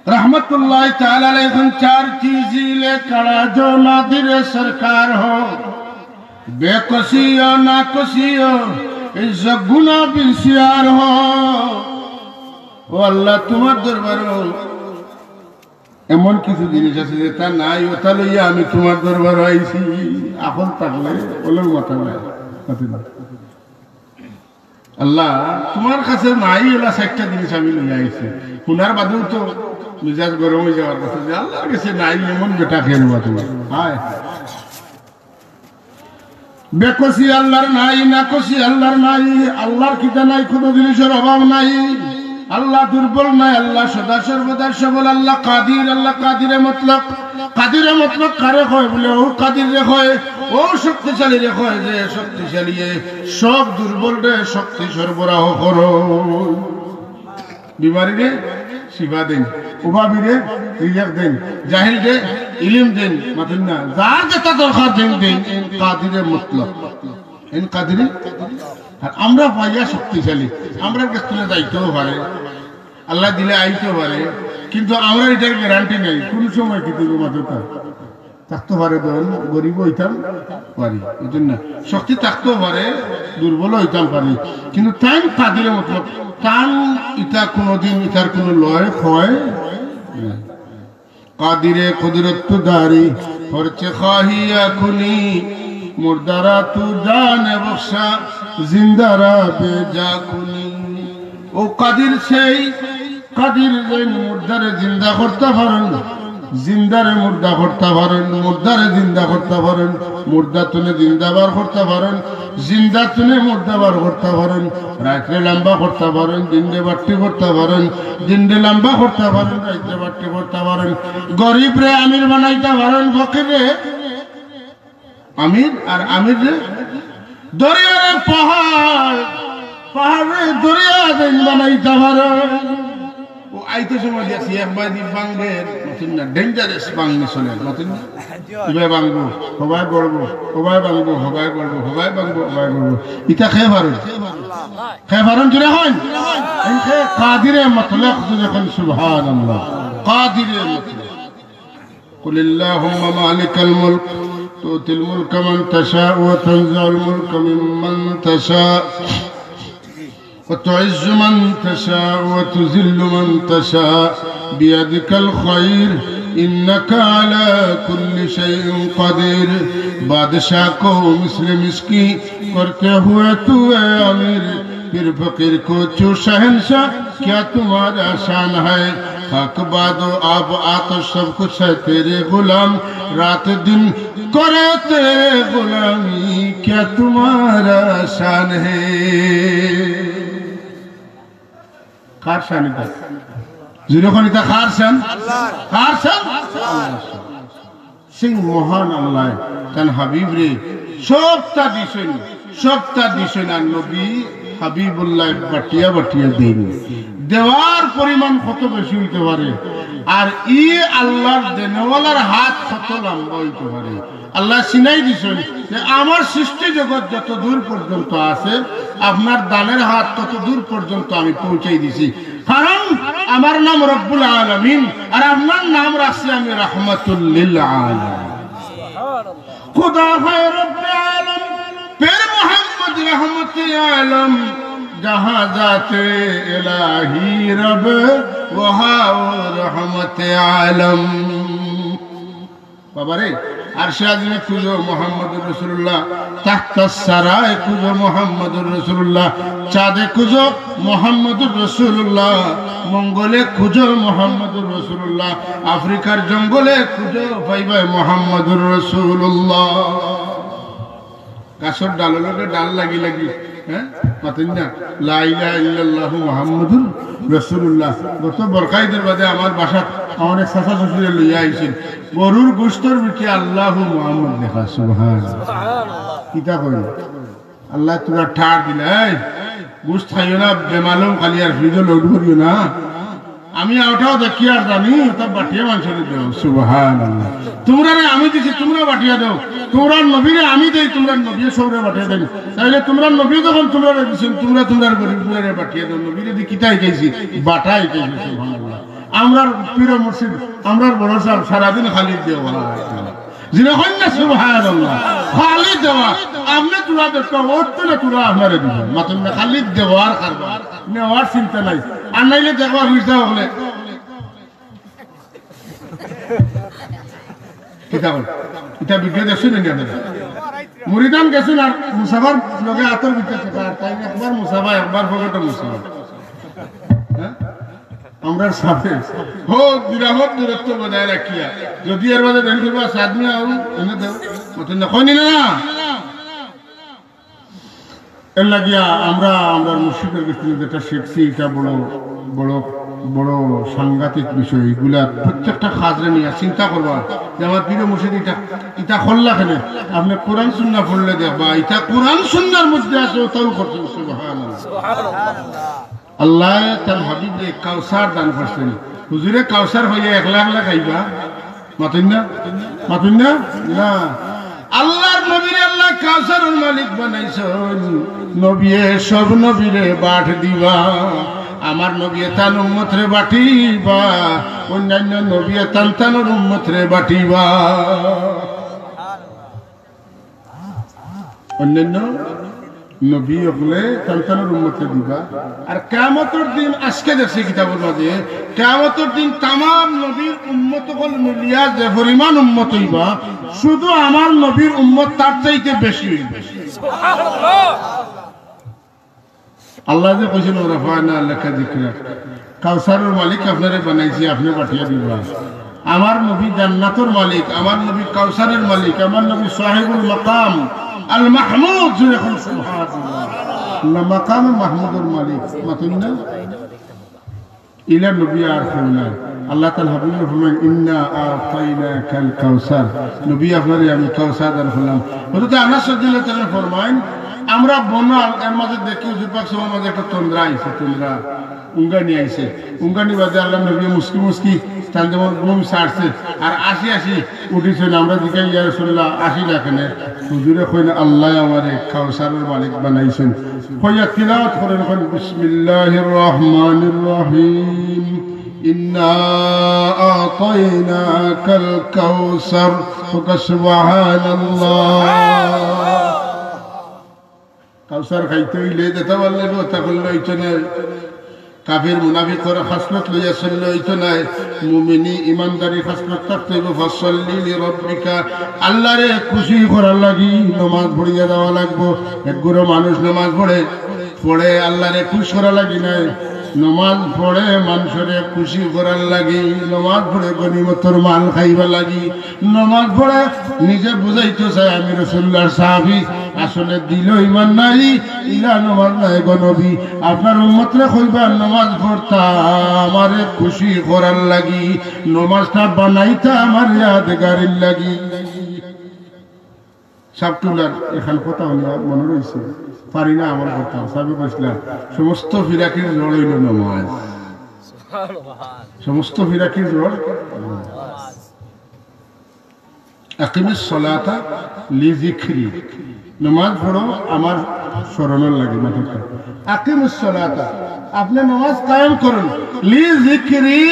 রহমতুল্লাহ তাআলা আলাইহি, চার چیزی لے کھڑا جو نادر سرکار ہو، بے کسی و ناکسی و عز گناہ بسیار ہو۔ ও আল্লাহ, তুমার দরবারো এমন কিছু জিনিস আছে যেটা নাই, ওটা লইয়া আমি তুমার দরবারো আইছি। আকল থাকলে অইলেও মাতা নাই। আল্লাহ, তুমার কাছে নাই, এলা চাইরটা জিনিস আমি লইয়া আইছি। হুনার বাদেও তো মিজাজ গরম অই যাওয়ার কথা যে আল্লাহর কাছে নাই, এমন বেটা কেনে বা তুমার? হায়। বেকসি আল্লাহর নাই, নাকসি আল্লাহর নাই, আল্লাহর কিতা নাই, কুনু জিনিসর অভাব নাই। আল্লাহ দুর্বল নায়, আল্লাহ সদা সর্বদা সবল, আল্লাহ কাদির, আল্লাহ কাদিরে মতলক। কাদিরে মতলক কারে কয় বুলে, অউ কাদিররে কয়, অউ শক্তিশালীরে কয়, যে শক্তিশালীয়ে সব দুর্বলরে শক্তি সরবরাহ করো। বিমারিরে শিফা দেইন, অভাবীরে রিজিক দেইন, জাহিলরে ইলিম দেইন, মাতুন না, যার যেটা দরকার দেইন, দেইন, এইন কাদিরে মতলক, এইন কাদিরে। আর আমরা পাইয়া শক্তিশালী, আমরার গেছ থনে যাইতেও পারে, আল্লাহ দিলে আইতেও পারে, কিন্তু আমরার ইটার গ্যারান্টি নাই, কুন সময় কি দিবো মাতুন না। থাকতো পারে ধন, গরিব অইতাম পারি, বুঝছইন না? শক্তি থাকতো পারে, দুর্বল অইতাম পারি, কিন্তু তাইন কাদিরে মতলক, তান ইটা কুনুদিন ইটার কুনু লয় ক্ষয় নাই। কাদিরে কুদরত তু দারি, হরচে খাহিয়া কুনি, মুর্দারা তু জান বখশা, জিন্দারা বেজা কুনি। অউ কাদির সেই, কাদির যেইন মুর্দারে জিন্দা করতা পারইন, জিন্দারে মুর্দা করতা পারইন, মুর্দারে জিন্দা করতা পারইন, মুর্দা তুনে জিন্দা বার করতা পারইন, জিন্দা তুনে মুর্দা বার করতা পারইন, রাইতরে লম্বা করতা পারইন, দিনরে বাট্টি করতা পারইন, দিনরে লম্বা করতা পারইন, রাইতরে বাট্টি করতা পারইন, গরিবরে আমির বানাইতা পারইন, ফকিররে আমির, আর আমিররে দরিয়ারে পাহাড়, পাহাড়রে দরিয়া যেন বানাইতা পারইন। ও আইতে সময় দেখছি এক বায়দি ভাঙ্গের, বুঝছইন না, dangerous ভাঙ্গনি চলে, বুঝছইন না? ইবায় ভাঙ্গবো, হবায় গড়বো, হবায় ভাঙ্গবো, হবায় গড়বো, হবায় ভাঙ্গবো, হবায় গড়বো। ইতা কে পারইন? কে পারইন জুরে কইন? এই যে কাদিরে মুতলাক জুরে কইন, সুবহানাল্লাহ। কাদিরে মুতলাক। قل اللهم مالك الملك تؤتي الملك من تشاء وتنزع الملك ممن تشاء وتعز من تشاء وتذل من تشاء بيدك الخير إنك على كل شيء قدير। بادشاہ کو مثل مسکی کرتے ہوئے تو اے امیر، پیر فقیر کو چھو شہنشاہ، کیا تمہارا شان ہے؟ خاک باد و آب آتش سب کچھ ہے تیرے غلام، رات دن کرے تیرے غلامی، کیا تمہارا شان ہے؟ کار شان اتا؟ جوরে কইন, ইতা কার শান? কার শান? আল্লাহর শান। সেই মহান আল্লায় তান হাবিবরে সবতা দিছইন, সবতা দিছইন, আর নবী হাবিবুল্লায় বাটিয়া বাটিয়া দেইন। দেওয়ার পরিমাণ কত বেশি অইতে পারে, আর ই আল্লাহর দেনেওয়ালার হাত কত লম্বা অইতে পারে। আল্লায় চিনাই দিছইন যে আমার সৃষ্টি জগৎ যত দূর পর্যন্ত আছে, আপনার দানের হাত তত দূর পর্যন্ত আমি পৌঁছাই দিছি। কারণ আমার নাম রব্বুল আলামিন, আর আপনার নাম রাখছি আমি রাহমাতুল লিল আলামিন। খুদা হয় রব্বে আলম, পীর মোহাম্মদ রহমতে আলম, জাহাঁ জাতে এলাহি রব, ওহাও রহমতে আলম। বাবারে, আরশে আজিমে খুঁজো মোহাম্মদুর রাসূলুল্লাহ, তাহতাস সারায় খুঁজো মোহাম্মদুর রাসূলুল্লাহ, চাঁদে খুঁজো মোহাম্মদুর রাসূলুল্লাহ, মঙ্গলে খুঁজো মোহাম্মদুর রাসূলুল্লাহ, আফ্রিকার জঙ্গলে খুঁজো পাইবায় মোহাম্মদুর রাসূলুল্লাহ। গাছর ডালর লগে ডাল লাগি লাগি, হ্যাঁ, মাতইন না, লা ইলাহা ইল্লাল্লাহু মুহাম্মাদুর রাসূলুল্লাহ। গত বরখাইদর বাদে আমার বাসাত আমার এক চাচা শ্বশুরে লইয়া আইছইন, গরুর গোস্তর ভিতরে আল্লাহু মুহাম্মদ লেখা। সুবহানাল্লাহ। কিতা কইন? আল্লায় তুরা ঠার দিলা, এই গোস্ত খাইও না বেমালুম, খালি আর ফ্রিজো লোড করিও না। আমি ওটাও দেখি আর জানি, ওটা বাটিয়া মানষরে দেও। সুবহানাল্লাহ। তুমরারে আমি দিছি, তুমরা বাটিয়া দেও। তুমরার নবীরে আমি দেই, তুমরার নবীয়ে সবরে বাটিয়া দেন। তাইলে তুমরার নবী যখন তুমরারে দিছইন, তুমরা তুমরার গরিব গুলারে বাটিয়া দেও। নবীরে দি কিতা হিকাইছি? বাটা হিকাইছি। সুবহানাল্লাহ। আমরার পীর মুর্শিদ, আমরার বড় সাব সারাদিন খালি দেওয়া। জুরে কইন না সুবহানাল্লাহ। খালি দেওয়া। আপনে তুরা দেখবা, অর তলে তুরা আপনারে দিবা। মাতইন না, খালি দেওয়ার কারবার। নেওয়ার চিন্তা নাই। আর নাইলে দেখবা, বুঝতে হলে। কিতা কইন? ইটা ভিডিও দেখছইন নি আপনারা? মুরিদান গেছইন আর মুসাফার লগে আতর ভিতরে থাকা, আর তাই একবার মুসাফা, একবার পকেটো মুসাফা। হ্যাঁ? আমরার সাথে হো নিরাপদ দূরত্ব বজায় রাখিয়া, যদি এর মাঝে বের করবা, সাত মিয়া আও, এনে দেও। মাতইন না, কইন না? এর লাগিয়া আমরা, আমরার মুর্শিদর গেছ থাকি যেটা শিখছি, ইটা বড়, বড়, বড় সাংঘাতিক বিষয়। ইগুলা প্রত্যেকটা কাজরে নিয়া চিন্তা করবা যে আমার পীর মুর্শিদ ইটা, ইটা করলা কেনে? আপনে কোরআন সুন্নাহ পড়লে দেখবা, ইটা কোরআন সুন্নাহর মধ্যে আছে, ওটাও করছইন। সুবহানাল্লাহ। আল্লায় তান হাবিবরে কাউসার দান করছইন। হুজুরে কাউসার পাইয়া একলা একলা খাইবা? মাতইন না? মাতইন না? না। আল্লার নবীরে আল্লায় কাউসারর মালিক বানাইছইন। নবীয়ে সব নবীরে বাট দিবা। আমার নবীয়ে তান উম্মতরে বাটিবা, অইন্যাইন্য নবীয়ে তান তানর উম্মতরে বাটিবা। অইন্যাইন্য নবী অকলে তান তানর উম্মতরে দিবা। আর কিয়ামতর দিন, আজকে দেখছি কিতাবর মাঝে, কিয়ামতর দিন তামাম নবীর উম্মত অকল মিলিয়া যে পরিমাণ উম্মত অইবা, শুধু আমার নবীর উম্মত তার চাইতে বেশি অইবা। আল্লায় যে কইছইন, "ওয়া রাফা'না লাকা যিকরাক", কাউসারর মালিক আপনারে বানাইছি, আপনে বাটিয়া দিবা। আমার নবী জান্নাতর মালিক, আমার নবী কাউসারের মালিক, আমার নবী সাহেবুল মাকাম আল মাহমুদ। জোরে কইন সুবহানাল্লাহ। আল্লাহ মাকামে মাহমুদর মালিক, মাতুন না? ইলা নবী আর কেউ নাই। আল্লাহ তাআলা হাবিবুর ফরমাইন, "ইন্না আতাইনাকাল কাউসার।" নবী, আপনারে আমি কাউসার দান করলাম। হযরত আনাস রাদিয়াল্লাহু তাআলা ফরমাইন, আমরা বনাল এর মাঝে দেখি হুজুর পাক সাল্লাল্লাহু আলাইহি ওয়াসাল্লামের মাঝে একটা তন্দ্রা আইছে, তন্দ্রা উঙ্গানি আইছে। উঙ্গানি বাদে আল্লাহ নবী মুস্কি মুস্কি তান যেমন ঘুম ছাড়ছে, আর আসি আসি উঠিছেন। আমরা জিগাই, "ইয়া রাসূলুল্লাহ, আসি না কেনে?" হুজুরে কইন, "আল্লাহ আমারে কাউসারের মালিক বানাইছেন।" কইয়া তিলাওয়াত করেন, কইন, "বিসমিল্লাহির রহমানির রহিম। ইন্না আতাইনাকাল কাউসার।" কউক্কা সুবহানাল্লাহ। কাউসার খাইতে অইলে যেতা পারলে অতা করলে অইতো নায়। কাফির মুনাফিকর খাসলত লইয়া চললে অইতো নায়। মুমিনি ইমানদারি খাসলত থাকতে অইবো। "ফাসাল্লি লিরাব্বিকা।" আল্লারে খুশি করার লাগি নমাজ পড়িয়া যাওয়া লাগবো। এক গুরু মানুষ নমাজ পড়ে, পড়ে আল্লারে খুশ করার লাগি নায়। নমাজ পড়ে মানষরে খুশি করার লাগি, নমাজ পড়ে গনিমতর মাল খাইবার লাগি, নমাজ পড়ে নিজে বুঝাইতো চায় আমি রাসূলুল্লাহর সাহাবী, আসলে দিলো ইমান নাই। ইলা নমাজ নায় গো নবী। আপনার উম্মতরে কইবা নমাজ পড়তা আমারে খুশি করার লাগি, নমাজটা বানাইতা আমার ইয়াদগারির লাগি। সাবটুলার এখান কথা হুনিয়া মনো রইছে, পারি না আমল করতাম। সাবে কইছলা, "সমস্ত ফিরাকির জড় অইলো নমাজ।" সমস্ত ফিরাকির জড় নমাজ। "আকিমিস সলাতা লিযিকরি।" নমাজ পড়ো আমার স্মরণর লাগি, মাতুক্কা। "আকিমিস সলাতা", আপনে নমাজ কায়েম করুন, "লিযিকরি",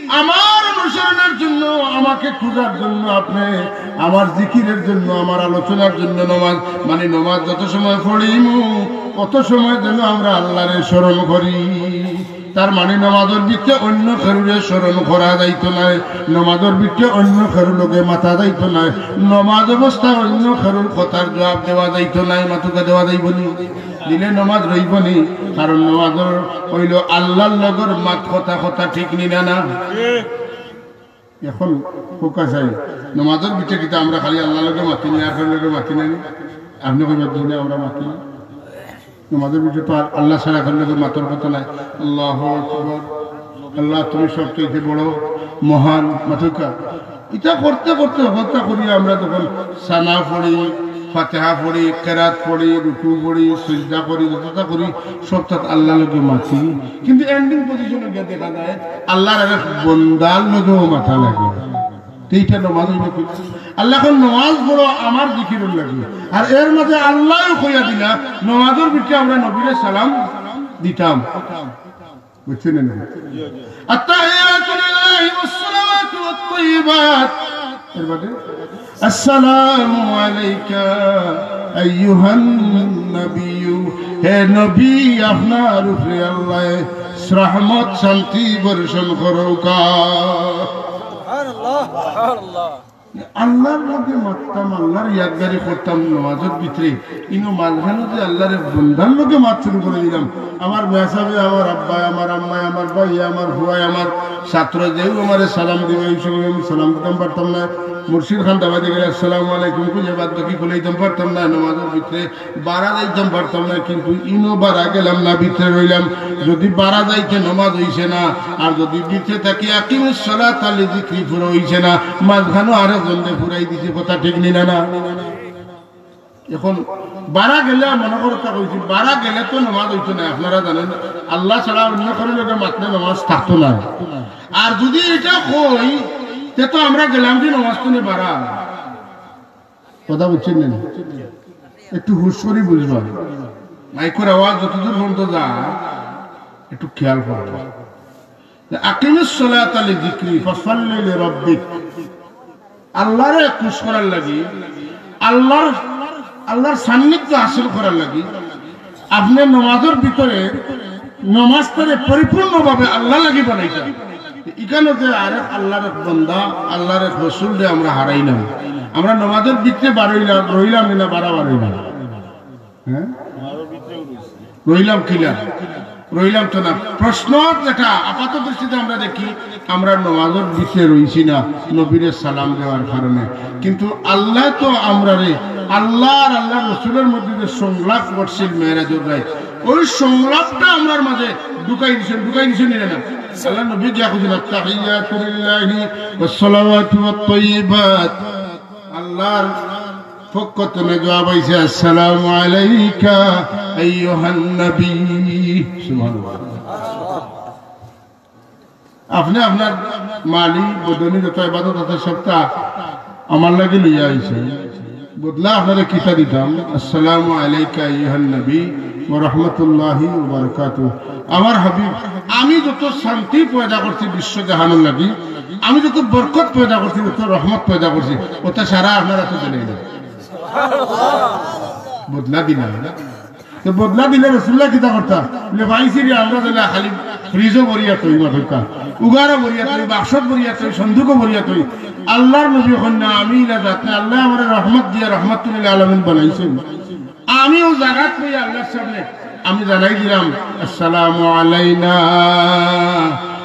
আমার অনুসরণের জন্য, আমাকে খুঁজার জন্য, আপনে আমার জিকিরের জন্য, আমার আলোচনার জন্য নমাজ, মানে নমাজ যত সময় পড়িমু, অত সময় যেন আমরা আল্লারে স্মরণ করি। তার মানে নমাজর ভিতরে অন্য কেউরে স্মরণ করা যাইতো নায়, নমাজর ভিতরে অন্য কেউর লগে মাতা যাইতো নায়, নমাজ অবস্থায় অন্য কেউর কথার জবাব দেওয়া যাইতো নায়। মাতুক্কা, দেওয়া যাইবো নি? দিলে নমাজ রইবো নি? কারণ নমাজর অইলো আল্লাহর লগর মাত কথা, কথা ঠিক নি না, না? এখন ফোকাস আই, নমাজর ভিতরে কিতা আমরা খালি আল্লাহর লগে মাতি নি, আর কেউর লগে মাতি না নি? আপনে কইবা, "দিনে আমরা মাতি না।" নমাজর ভিতরে তো আর আল্লাহ ছাড়া কেউর লগে মাতর কথা নায়। আল্লাহু আকবার, আল্লাহ তুমি সবচাইতে বড়, মহান, মাতুক্কা। ইতা করতে করতে হঠাৎ করি আমরা যখন সানা পড়ি, ফাতিহা পড়ি, কেরাত পড়ি, রুকু পড়ি, সিজদা করি, যতটা করি, সবটাত আল্লাহর লগে মাতি। কিন্তু এন্ডিং পজিশনে গিয়া দেখা যায় আল্লাহর আরেক বন্দার লগেও মাতা লাগে। তো ইটা নমাজ অইলো কি? আল্লাহ কইন নমাজ পড়ো আমার জিকিরর লাগি। আর এর মাঝে আল্লাহও কইয়া দিলা, নমাজর ভিতরে আমরা নবীরে সালাম দিতাম। বুঝছইন নি? আত্তাহিয়াতু লিল্লাহি ওয়াস সালাওয়াতু ওয়াত তাইয়্যিবাত। এর বাদে, "আসসালামু আলাইকা আইয়ুহান নাবিয়্যু।" হে নবী, আপনার উপরে আল্লাহ রহমত, শান্তি বর্ষণ করউক্কা। সুবহানাল্লাহ, সুবহানাল্লাহ। আল্লাহর লগে মাততাম, আল্লাহর ইয়াদগারি করতাম নমাজর ভিতরে। ইনো মাঝখানো যে আল্লাহর এক বন্দার লগে মাত শুরু করি দিলাম, আমার মেসাবে, আমার আব্বায়, আমার আম্মায়, আমার ভাইয়ে, আমার ফুয়ায়, আমার ছাত্র যেউ আমারে সালাম দিবা, এই সময় আমি সালাম দিতাম পারতাম না। মুর্শিদ খান দাবাদি গেলে আসসালামু আলাইকুম কইয়া বাদ বাকি খুলাইতাম পারতাম না নমাজর ভিতরে। বারা যাইতাম পারতাম না, কিন্তু ইনো বারা গেলাম না, ভিতরে রইলাম। যদি বারা যাইতে নমাজ অইছে না, আর যদি ভিতরে থাকি আকিমিস সালাতা লিযিকরি পুরা অইছে না, মাঝখানো আরেকজনরে পুরাই দিছি, কথা ঠিক নি না, না? এখন বারা গেলে, মনো করউক্কা কইছি, বারা গেলে তো নমাজ অইতো না, আপনারা জানইন, আল্লাহ ছাড়া অন্য কারো লগে মাতলে নমাজ থাকতো না। আর যদি ইটা কই, তে তো আমরা গেলাম যে নমাজ তো নি বারা। কথা বুঝছইন নি? একটু হুশ করি বুঝবা। মাইকর আওয়াজ যতদূর পর্যন্ত যায়, একটু খেয়াল করবা। যে আকিমিস সালাতা লিযিকরি ফাসাল্লি লিরাব্বিক। আল্লাহরে খুশ করার লাগি, আল্লাহর, আল্লাহর সান্নিধ্য হাসিল করার লাগি, আপনে নমাজর ভিতরে নমাজটারে পরিপূর্ণভাবে আল্লাহর লাগি বানাইতা। ইখানো যে আরেক আল্লাহর এক বন্দা, আল্লাহর এক রসুলরে আমরা হারাইলাম। আমরা নমাজর ভিতরে বারইলাম, রইলাম নি না বারা বারইলাম? হ্যাঁ? রইলাম কিলা? রইলাম তো না। প্রশ্ন যেটা আপাত দৃষ্টিতে আমরা দেখি, আমরা নমাজর ভিতরে রইছি না নবীরে সালাম দেওয়ার কারণে, কিন্তু আল্লায় তো আমরারে, আল্লাহ আর আল্লাহর রসুলের মধ্যে যে সংলাপ ঘটছিল মেরাজর রাইত, ওই সংলাপটা আমরার মাঝে ঢুকাই দিছইন, ঢুকাই দিছইন না? আল্লাহর নবী গিয়া কইছইন, "আত্তাহিয়াতু লিল্লাহি ওয়াস সালাওয়াতু ওয়াত তাইয়িবাত।" আল্লাহর পক্ষ থেকে জবাব আইছে, "আসসালামু আলাইকা আইয়ুহান নবী।" সুবহানাল্লাহ। আপনে আপনার মালি বদনি যত ইবাদত আছে সবটা আমার লাগি লইয়া আইছইন, বদলা আপনারে কিতা দিতাম? "আসসালামু আলাইকা আইয়ুহান নবী ওয়া রাহমাতুল্লাহি ওয়া বারাকাতুহু।" আমার হাবিব, আমি যত শান্তি পয়দা করছি বিশ্ব জাহানের লাগি, আমি যত বরকত পয়দা করছি, যত রহমত পয়দা করছি, ওটা সারা আপনারা তো দিলেন। বদলা দিলাম। তো বদলা দিলে রসুল্লাহ কিতা করতা? বলে, "পাইছি রে, আমরা দিলে খালি ফ্রিজও ভরিয়া থই, মাথা উগারও ভরিয়া থই, বাক্সত ভরিয়া থই, সন্দুকও ভরিয়া থই।" আল্লাহর নবী কইন না, "আমি ইলা জাত না, আল্লাহ আমার রহমত দিয়া রহমাতুল আলামিন বানাইছেন।" আমিও জাগাত লইয়া আল্লাহর সামনে আমি জানাই দিলাম, "আসসালামু আলাইনা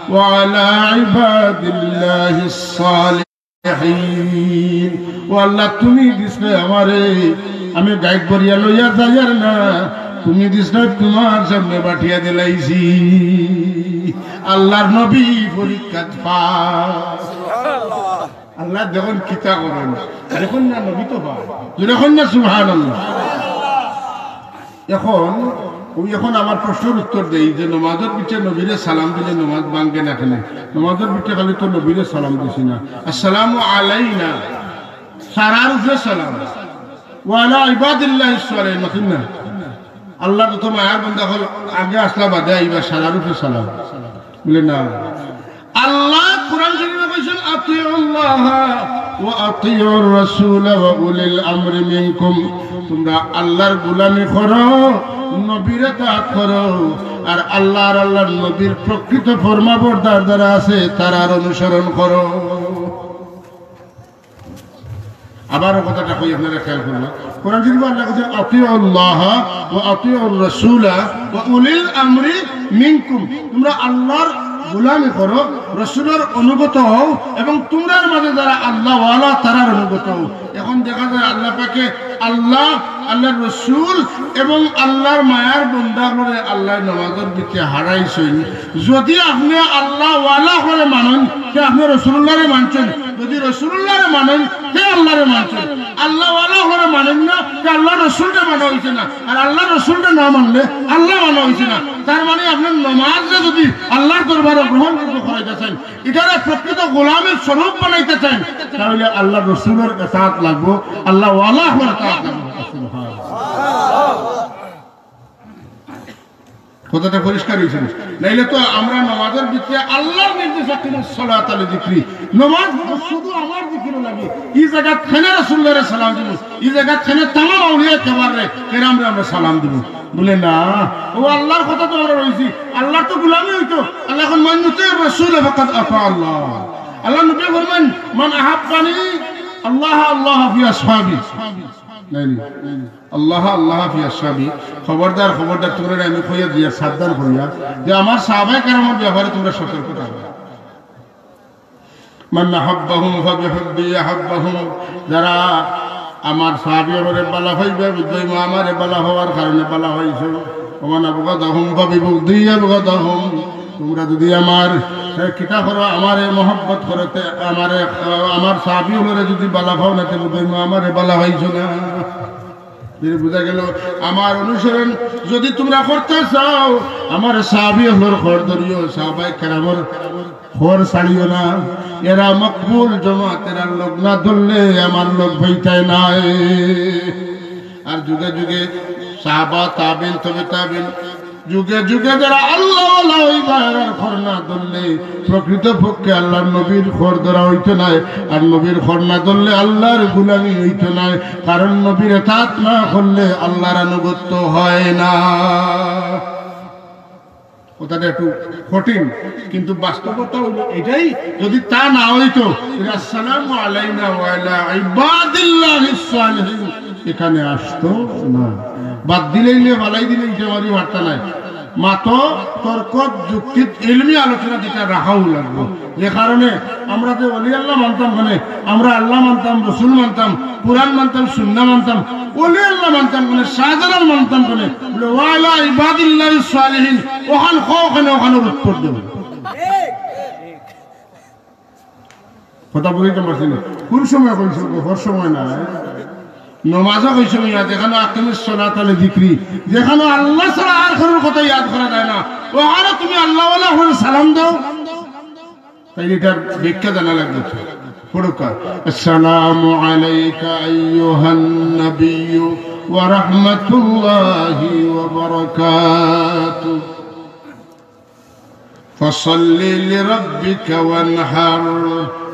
ওয়া আলা ইবাদিল্লাহিস সালিহিন।" ও আল্লাহ, তুমি দিছলে আমারে, আমি গাইড করিয়া লইয়া যাইয়ার না, তুমি দিছলে তোমার সামনে পাঠিয়া দিলাইছি। আল্লাহর নবী পরীক্ষাত পাস। আল্লাহ দেখইন কিতা করইন, দেখইন না নবী তো পাস, দেখইন না সুবহানাল্লাহ। এখন, ওই এখন আমার প্রশ্নর উত্তর দেই যে নমাজর পিছে নবীরে সালাম দিলে নমাজ ভাঙ্গে না কেনে? নমাজর পিছে খালি তো নবীরে সালাম দিছি না, আসসালামু আলাইনা, সারার উপরে সালাম, ওয়া আলা ইবাদিল্লাহিস সালিহিন, মাতিন না? আল্লাহ তো মায়ার বন্দা অকল আগে আসলা বাদে আইবা, সারার উপরে সালাম। বলে না, আল্লাহ কোরআন শরীফে কইছেন, "আতিউল্লাহ ওয়া আতিউর রাসূল ওয়া উলিল আমরি মিনকুম।" তোমরা আল্লাহর গোলামি করো, নবীর ইতাআত করো, আর আল্লাহ আর আল্লাহর নবীর প্রকৃত ফরমাবরদার যারা আছে, তারার অনুসরণ করো। আবারও কথাটা কই, আপনারা খেয়াল করবা। কোরআন শরীফে আল্লাহ কইছেন, "আতিউল্লাহ ওয়া আতিউর রাসূলা ওয়া উলিল আমরি মিনকুম।" তোমরা আল্লাহর গোলামি করো, রসুলের অনুগত হও, এবং তোমরার মাঝে যারা আল্লাহওয়ালা, তারার অনুগত হও। এখন দেখা যায় আল্লাহ পাকে আল্লাহ, আল্লাহর রসুল এবং আল্লাহর মায়ার বন্দাগুলোরে আল্লাহ নমাজর ভিতরে হারাইছইন। যদি আপনি আল্লাহওয়ালা করে মানইন, তে আপনি রসুলুল্লাহরে মানছইন। যদি রসুলুল্লাহরে মানইন, তে আল্লাহরে মানছইন। আল্লাহওয়ালা করে মানইন না, তে আল্লাহর রসুলরে মানা হইছে না। আর আল্লাহর রসুলরে না মানলে আল্লাহ মানা হইছে না। তার মানে আপনার নমাজরে যদি আল্লাহর দরবারে গ্রহণযোগ্য করাইতে চাইন, এটারে প্রকৃত গোলামের স্বরূপ বানাইতে চাইন, তাহলে আল্লাহর রসুলের ইতাআত লাগবো, আল্লাহওয়ালা হওয়ার ইতাআত লাগবো। সুবহানাল্লাহ। কথাটা পরিষ্কার হইছে না? নাইলে তো আমরা নমাজের ভিতরে আল্লাহর নির্দেশ, "আকিমুস সালাতা লিযিকরি", নমাজ পড়ো শুধু আমার জিকির লাগি। এই জায়গা থেকে রাসূলুল্লাহরে সালাম দিব, এই জায়গা থেকে তামাম আউলিয়া কেরামরে, কেরামরে আমরা সালাম দিব। বলে না, ও আল্লাহর কথা তো আমরা রইছি, আল্লাহর তো গোলামি হইতো। আল্লাহ এখন, "মান ইউতিউর রাসূল ফাকাদ আতা আল্লাহ।" আল্লাহ নবী ফরমান, "মান আহাব্বানি আল্লাহ আল্লাহ ফি আসহাবি।" নাইনি? আল্লাহ আল্লাহ ফি আসহাবি। খবরদার, খবরদার, তোমরা আমি কইয়া দিয়া সাবধান করিয়া যে আমার সাহাবায়ে কেরামের ব্যাপারে তোমরা সতর্ক থাকবে। মান আহাব্বাহুম ফাবিহুব্বি আহাব্বাহুম। যারা আমার সাহাবী অকলরে বালা পাইবা, বুঝবায় আমারে বালা পাওয়ার কারণে বালা পাইছো। ওমান আবগাদাহুম ফাবিবুগদি আবগাদাহুম। তোমরা যদি আমার, এ, কিতা করো, আমারে মহব্বত করো, তে আমারে, আমার সাহাবী অকলরে যদি বালা পাও না, তে বুঝবায় আমারে বালা পাইছো না। যদি বুঝা গেল, আমার অনুসরণ যদি তোমরা করতে চাও, আমার সাহাবী অকলর খর ধরিও, সাহাবায়ে কেরামর খর ছাড়িও না। এরা মকবুল জমাত, এরা লগ না ধরলে আমার লগ পাইতায় নায়। আর যুগে যুগে সাহাবা, তাবিন, তবে তাবিন, যুগে যুগে যারা আল্লাহওয়ালা অইবা, এরার খর না ধরলে প্রকৃত পক্ষে আল্লাহর নবীর খর ধরা হইতো নায়। আর নবীর খর না ধরলে আল্লাহর গোলামি হইতো নায়। কারণ নবীর ইতাআত না করলে আল্লাহর আনুগত্য হয় না। কথাটা একটু কঠিন, কিন্তু বাস্তবতা হইল এটাই। যদি তা না হইতো, তাহলে আসসালামু আলাইনা ওয়া আলা ইবাদিল্লাহিস সালিহিন এখানে আসতো না। বাদ দিলেই নিয়ে বালাই দিলে ইটা বাড়ি মারতা নাই। মাতো তর্কত যুক্তিত ইলমি আলোচনা যেটা রাখাও লাগবো। যে কারণে আমরা যে অলি আল্লাহ মানতাম, মানে আমরা আল্লাহ মানতাম, রসুল মানতাম, কোরআন মানতাম, সুন্নাহ মানতাম, অলি আল্লাহ মানতাম, মানে শাহজালাল মানতাম, মানে বলে, "ওয়ালা ইবাদিল্লাহি সালিহিন", ওখান খ, ওখানে, ওখানে উত্তর দেব। কথা বুঝাইতাম পারছি না? কোন সময় কইছো? হর সময় না। নমাজও কইছো মিয়া, যেখানে আকিমিস সলাতা লি যিকরি, যেখানে আল্লাহ ছাড়া আর কারোর কথা ইয়াদ করা যায় না, ওখানে তুমি আল্লাহওয়ালা হয়ে সালাম দাও। তাই এটার ব্যাখ্যা জানা লাগবে। পড়ুকা, "আসসালামু আলাইকা আইয়ুহান নাবিয়্যু ওয়া রাহমাতুল্লাহি ওয়া বারাকাতুহু।" "ফাসাল্লি লিরাব্বিকা ওয়ানহার।"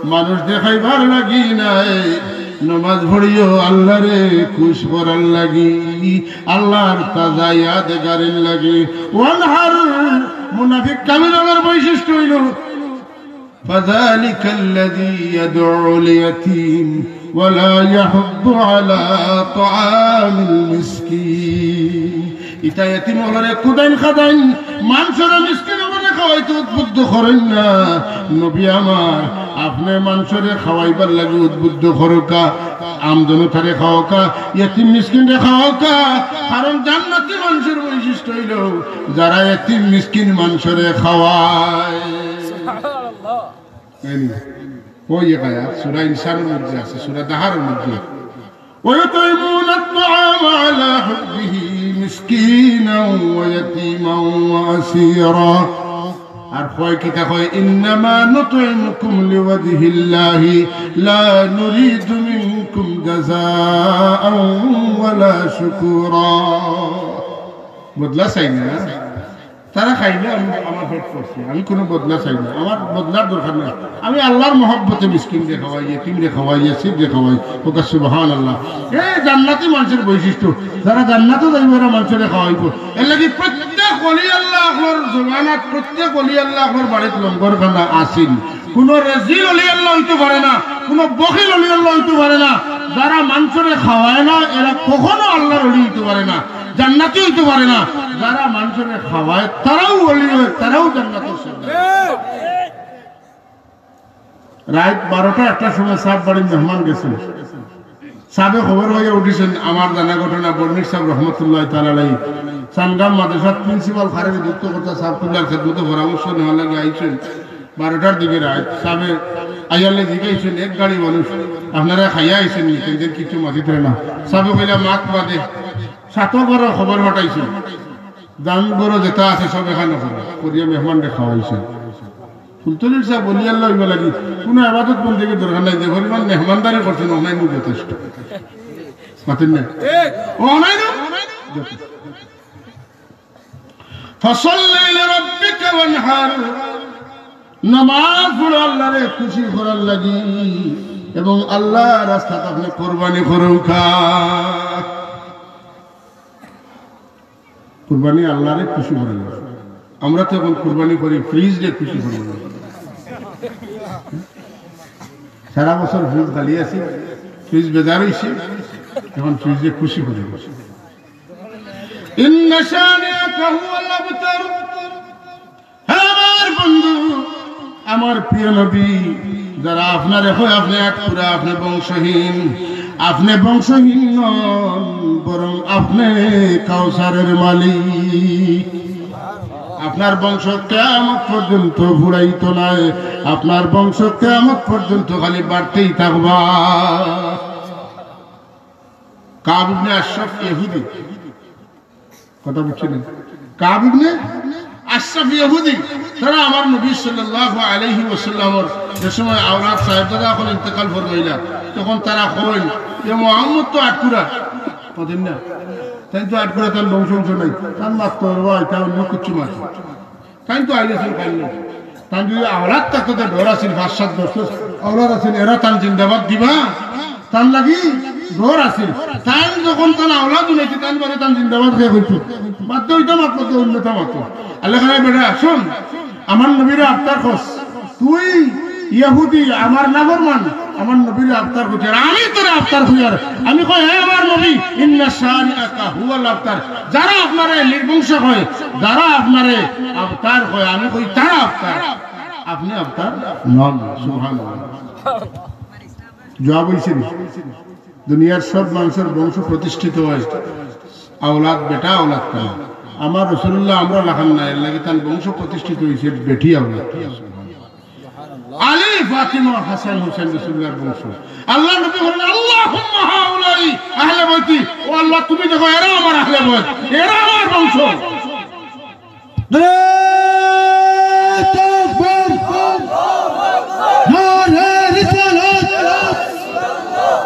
মানুষ দেখাইবার লাগি নায়, নমাজ পড়িও আল্লাহরে খুশ করার লাগি, আল্লাহর তাজা ইয়াদগারির লাগি। ওয়ানহার, মুনাফিক কাফির অকলর বৈশিষ্ট্য অইলো, "ফাযালিকাল্লাযী ইয়াদউল ইয়াতীম ওয়া লা ইয়াহুদ্দু আলা তাআমিল মিসকিন।" ইতা এতিম অকলরে কুদাইন খাদাইন, মানষরে মিসকিন অকলরে খাওয়াইতে উদ্বুদ্ধ করইন না। নবী আমার, আপনে মানষরে খাওয়াইবার লাগি উদ্বুদ্ধ করউক্কা, আমজনতারে খাওয়াউক্কা, এতিম মিসকিনরে খাওয়াউক্কা। কারণ জান্নাতি মানষর বৈশিষ্ট্য অইলো যারা এতিম মিসকিন মানষরে খাওয়ায়। সুবহানাল্লাহ। এই নি, ওই এক আয়াত, সূরা ইনসানর মধ্যে আছে, সূরা দাহারর মধ্যে। "ওয়া ইউতিমুনাত তাআমা আলা হুব্বিহি মিসকিনাও ওয়া ইয়াতীমান ওয়া আসীরা।" আর কয় কিতা কয়, "ইন্নামা নুতইমুকুম লিওয়াজহিল্লাহি লা নুরিদু মিনকুম জাযাআন ওয়ালা শুকুরা।" বদলা চাই না। তারা খাইলে আমি আমার পেট করছি, আমি কোনো বদলা চাই না, আমার বদলার দরকার নাই। আমি আল্লাহর মহব্বতে মিসকিনরে খাওয়াই, এতিমরে খাওয়াই, এতিমরে খাওয়াই। ওকে সুবহানাল্লাহ। এই জান্নাতি মানষর বৈশিষ্ট্য, যারা জান্নাতো যাইবো, এরা মানষরে খাওয়াইবো। এর লাগি প্রত্যেক অলি আল্লাহ অকলর জমানাত, প্রত্যেক অলি আল্লাহ অকলর বাড়িত লঙ্গরখানা আছিল। কোনো রেজিল অলি আল্লাহ অইতো পারে না, কোনো বখিল অলি আল্লাহ অইতো পারে না। যারা মানষরে খাওয়ায় না, এরা কখনো আল্লাহর অলি অইতো পারে না, জান্নাতি অইতো পারে না। যারা মানষরে খাওয়ায়, তারাও অলি অয়, তারাও জান্নাতর সর্দার। রাইত বারোটা একটার সময় সাব বাড়িত মেহমান গেছইন। সাবে খবর পাইয়া উঠিছইন, আমার জানা ঘটনা, বর্ণিক সাব রহমতুল্লাহ তাআলা আলাইহি, চানগাম মাদ্রাসার প্রিন্সিপাল খারে নিযুক্ত কর্তা সাব কিবলার খেদমতো পরামর্শ নেওয়ার লাগি আইছইন। বারোটার দিকে রাইত সাবে আইয়ালে জিগাইছইন, "এক গাড়ি মানুষ, আপনারা খাইয়া আইছইন নি? কিন্তু কিচ্ছু মাতিত্রা না।" সাবে কইলা, "মাত বাদে।" সাতর ঘরো খবর পাঠাইছইন, "জান ঘরো যেটা আছে সব এখানো করো।" করিয়া মেহমানরে খাওয়াইছইন। ফুলতলির সাব অলি আল্লাহ অইবার লাগি কোনো ইবাদত বন্দেগীর দরকার নাই, যে পরিমাণ মেহমানদারি করছইন, অখানউ যথেষ্ট। মাতইন না? অখানউ যথেষ্ট। "ফাসাল্লি লিরাব্বিকা ওয়ানহার।" নামাজ পড়ো আল্লাহরে খুশি করার লাগি, এবং আল্লাহর রাস্তাত আপনে কুরবানি করউক্কা। কুরবানি আল্লাহরে খুশি করার লাগি। আমরা তো এখন কুরবানি করি ফ্রিজরে খুশি করার লাগি। সারা বছর ফ্রিজ খালি আছে, ফ্রিজ বেজার অইছে, এখন ফ্রিজরে খুশি করি। ইন্না শানিআকা হুয়াল আবতার। হে আমার বন্ধু, আমার প্রিয় নবী, যারা আপনারে কয় আপনে আটপুরা, আপনে বংশহীন, আপনে বংশহীন নন, বরং আপনে কাউসারের মালিক। আপনার বংশ কিয়ামত পর্যন্ত ফুরাইতো নায়, আপনার বংশ কিয়ামত পর্যন্ত খালি বাড়তেই থাকবা। কাব ইবনে আশরাফ ইহুদি, কথা বুঝছইন নি? কাব ইবনে আশরাফ ইহুদি, তারা আমার নবী সাল্লাল্লাহু আলাইহি ওয়াসাল্লামর যে সময় আওলাদ সাহেবজাদা অকল ইন্তেকাল ফরমাইলা, তখন তারা কইন যে, "মুহাম্মদ তো আটকুরা।" কইন না? তাইন তো আটকুরা, তান বংশ বংশ নাই। তান মাত তো ভাই, তান অন্য কিছু মাত। তাইন তো আইলে ছিল, পাইল না। তান যদি আওলাদ থাকতো, তো ডর আছিল, পাঁচ সাত দশ দশ আওলাদ আছিল, এরা তান জিন্দাবাদ দিবা, তান লাগি ডর আছিল। তাইন যখন তান আওলাদ উনাইছে, তান বাদে তান জিন্দাবাদ কে কইতো? বাধ্য অইতো, মাত করতে অন্যতা মাত। আল্লাহ খানে বেটা, শুন, আমার নবীরে আবতার কস, তুই ইহুদি, আমার নাফরমান, আমার নবীরে আবতার কইয়ার, আমি তোরে আবতার কইয়ার। আমি কই, হে আমার নবী, ইন্না শানিআকা হুয়াল আবতার। যারা আপনারে নির্বংশ কয়, যারা আপনারে আবতার কয়, আমি কই, তারা আবতার, আপনি আবতার নন। সুবহানাল্লাহ। জবাব অইছে নি? দুনিয়ার সব মানুষের বংশ প্রতিষ্ঠিত হয়, আওলাদ বেটা আওলাদ কয়। আমার রাসূলুল্লাহ আমরার লাখান না, এর লাগি তান বংশ প্রতিষ্ঠিত অইছে বেটি আওলাদ। আলী, ফাতিমা, হাসান, হুসেন রাসূলুল্লাহর বংশ। আল্লাহর নবী বলেন, "আল্লাহুম্মা হাউলাই আহলে বাইতি।" ও আল্লাহ, তুমি দেখো, এরা আমার আহলে বাইত, এরা আমার বংশ। নারায়ে তাকবীর, নারায়ে রিসালাত,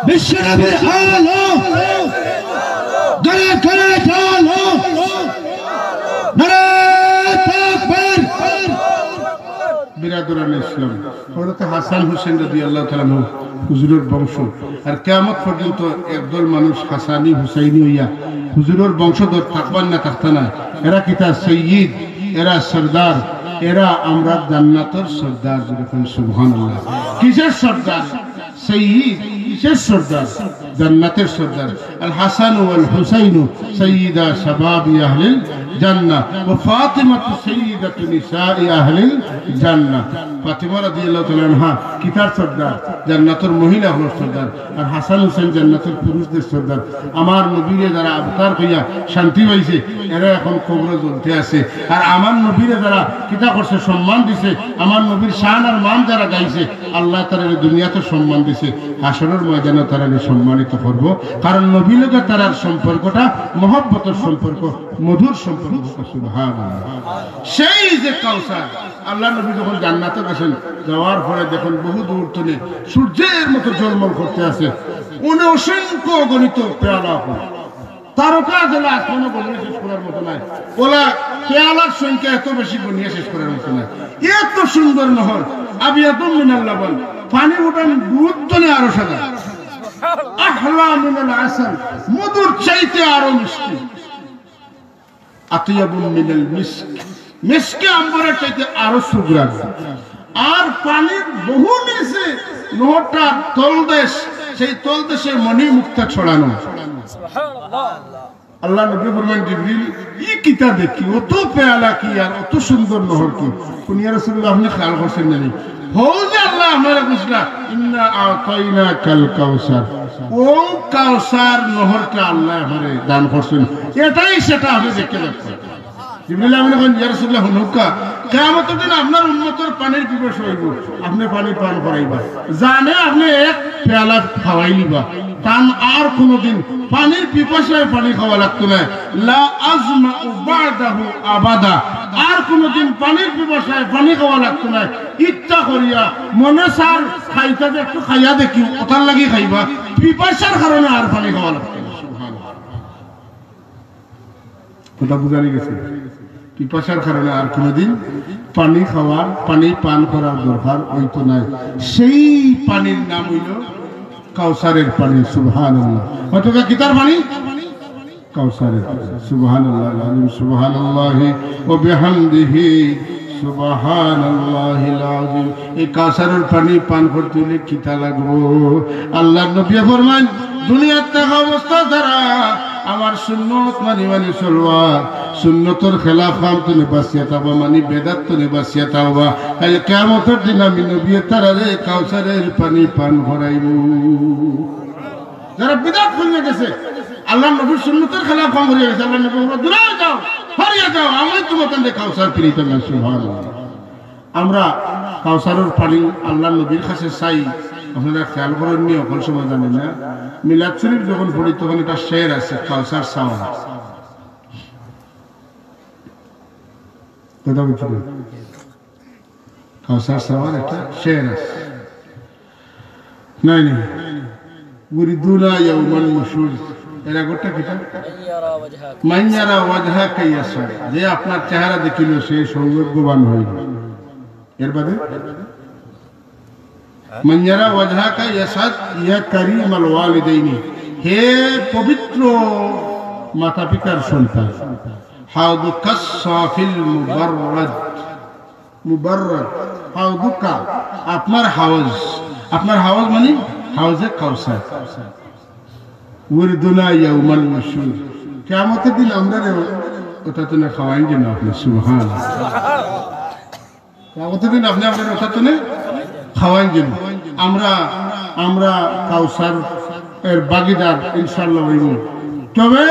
বিশ্বনবীর আলো, ঘরে ঘরে জালো। নারায়ে তাকবীর। বিরাদরানে ইসলাম, হযরত হাসান হুসেন রাদিয়াল্লাহু তাআলা আনহু হুজুরর বংশ। আর কিয়ামত পর্যন্ত একদল মানুষ হাসানি হুসাইনি অইয়া হুজুরর বংশধর থাকবা না, থাকতা নায়। এরা কিতা? সৈয়দ, এরা সর্দার, এরা আমরার জান্নাতর সর্দার। যেরকম সুবহানাল্লাহ। কিসের সর্দার? সৈয়দ, কিসের সর্দার? জান্নাতের সর্দার। আল হাসান ওয়াল হুসাইনু সাইয়্যিদা শাবাবি আহলিল জান্নাহ ওয়া ফাতিমাতু সাইয়্যিদাতু নিসাই আহলিল জান্নাহ। ফাতিমা রাদিয়াল্লাহু তাআলা আনহা কিতার সর্দার? জান্নাতর মহিলা অকলর সর্দার। আর হাসান হুসেন জান্নাতর পুরুষদের সর্দার। আমার নবীরে যারা আবতার কইয়া শান্তি পাইছে, এরা এখন কবরো জ্বলতে আছে। আর আমার নবীরে যারা কিতা করছে, সম্মান দিছে, আমার নবীর শান আর মান যারা গাইছে, আল্লায় তারারে দুনিয়াত সম্মান দিছে, হাশরর ময়দানো তারারে সম্মানিত করবো। কারণ নবীর লগে তারার সম্পর্কটা মহব্বতর সম্পর্ক, মধুর সম্পর্ক। সুবহানাল্লাহ। সেই যে কাউসার, আল্লাহর নবী যখন জান্নাতে গেছেন, যাওয়ার পরে দেখেন বহু দূর তনে সূর্যের মতো ঝলমল করতে আছে, অনে অসংখ্য অগণিত পেয়ালা। তারকা যেলা আসমানো গনিয়া শেষ করার মতো নায়, অলা পেয়ালার সংখ্যা এত বেশি গনিয়া শেষ করার মতো নায়। এত সুন্দর নহর, আবিয়াদুম মিনাল লাবান, পানি উঠান দুধ তনে আরো সাদা, আহলা মিনাল আসাল, মধুর চাইতে আরো মিষ্টি, আতিয়াবুম মিনাল মিস্ক, মিস্কে আম্বরের চাইতে আরো সুঘ্রাণ। আর পানির বহু নিচে নহরটার তলদেশ, সেই তলদেশে মণি মুক্তা ছড়ানো। আল্লাহর নবী ফরমান, "জিবরিল, ই কিতা দেখি? অত পেয়ালা কি আর অত সুন্দর নহর কি?" কুনিয়া রাসূলুল্লাহ, আপনে খেয়াল করছেন না নি? হউ যে আল্লায় আপনারে কইছলা, "ইন্না আতাইনাকাল কাউসার।" অউ কাউসার নহরটা আল্লায় আমারে দান করছেন। এটাই সেটা, আপনে দেখতে পাচ্ছেন। জিবরিল আমিন কইন, "ইয়া রাসূলুল্লাহ, হুনুক্কা, কিয়ামতর দিন আপনার উম্মতর পানির পিপাসা অইবো, আপনে পানি পান করাইবা।" জানে আপনে এক পেয়ালা খাওয়াইলিবা, তান আর কুনুদিন পানির পিপাসায় পানি খাওয়া লাগতো নায়। লা আজমাউ বাদাহু আবাদা, আর কুনুদিন পানির পিপাসায় পানি খাওয়া লাগতো নায়। ইচ্ছা করিয়া মনে চার খাইতা যে একটু খাইয়া দেখি, অটার লাগি খাইবা, পিপাসার কারণে আর পানি খাওয়া লাগতো নায়। সুবহানাল্লাহ। কথা বুঝা গেছে? পিপাসার কারণে আর কোনোদিন পানি খাওয়ার, পানি পান করার দরকার অইতো নায়। সেই পানির নাম অইলো কাউসারের পানি। সুবহানাল্লাহ। কতটা কিতার পানি? কাউসারের পানি। সুবহানাল্লাহিল আযীম, সুবহানাল্লাহি ওয়া বিহামদিহি, সুবহানাল্লাহিল আযীম। এই কাউসারের পানি পান করতে অইলে কিতা লাগবো? আল্লাহর নবী ফরমাইন, দুনিয়াত থাকা অবস্থা যারা আমার সুন্নত মানি মানি চলবা, সুন্নতর খেলাফ কাম তনে বাঁচিয়া থাকবা, মানি বেদাত তনে বাঁচিয়া থাকবা, কাইল কিয়ামতর দিন আমি নবীয়ে তারারে কাউসারের পানি পান করাইমু। যারা বিদাত করিয়া গেছে, আল্লাহর নবীর সুন্নতর খেলাফ কাম করিয়া গেছে, আল্লাহর নবী বলবো, "দূরে যাও, হারিয়ে যাও, আমি তোমার কাছে কাউসার ফিরিতাম না।" সুবহানাল্লাহ। আমরা কাউসারের পানি আল্লাহর নবীর কাছে চাই। আপনারা খেয়াল করেন নি, হকল সময় জানি না, মিলাদ শরীফ যখন পড়ি তখন একটা শের আছে, কাউসার চাওয়া। কথা বুঝছেন? কাউসার চাওয়ার একটা শের আছে। নাই, নাই। يريدون يوم النشور। এর আগরটা কিতা? من يرى وجهك يسعد। যে আপনার চেহারা দেখিল, সে সৌভাগ্যবান হইল। এর বাদে? من يرى وجهك يسعد يا كريم الوالدين। হে পবিত্র মাতা পিতার সন্তান। حوضك الصافي المبرد। মুবাররাদ, হাউদুকা, আপনার হাউজ, আপনার হাউজ মানে হাউজে কাউসার। উরদুনা ইয়াউমান নুশুর। কিয়ামতের দিন আমরারে ওটা তো না খাওয়াইন যে না আপনি, সুবহান। কিয়ামতের দিন আপনি আমরারে ওটা তো না খাওয়াইন যে না। আমরা, আমরা কাউসার এর ভাগীদার ইনশাআল্লাহ অইব। তবে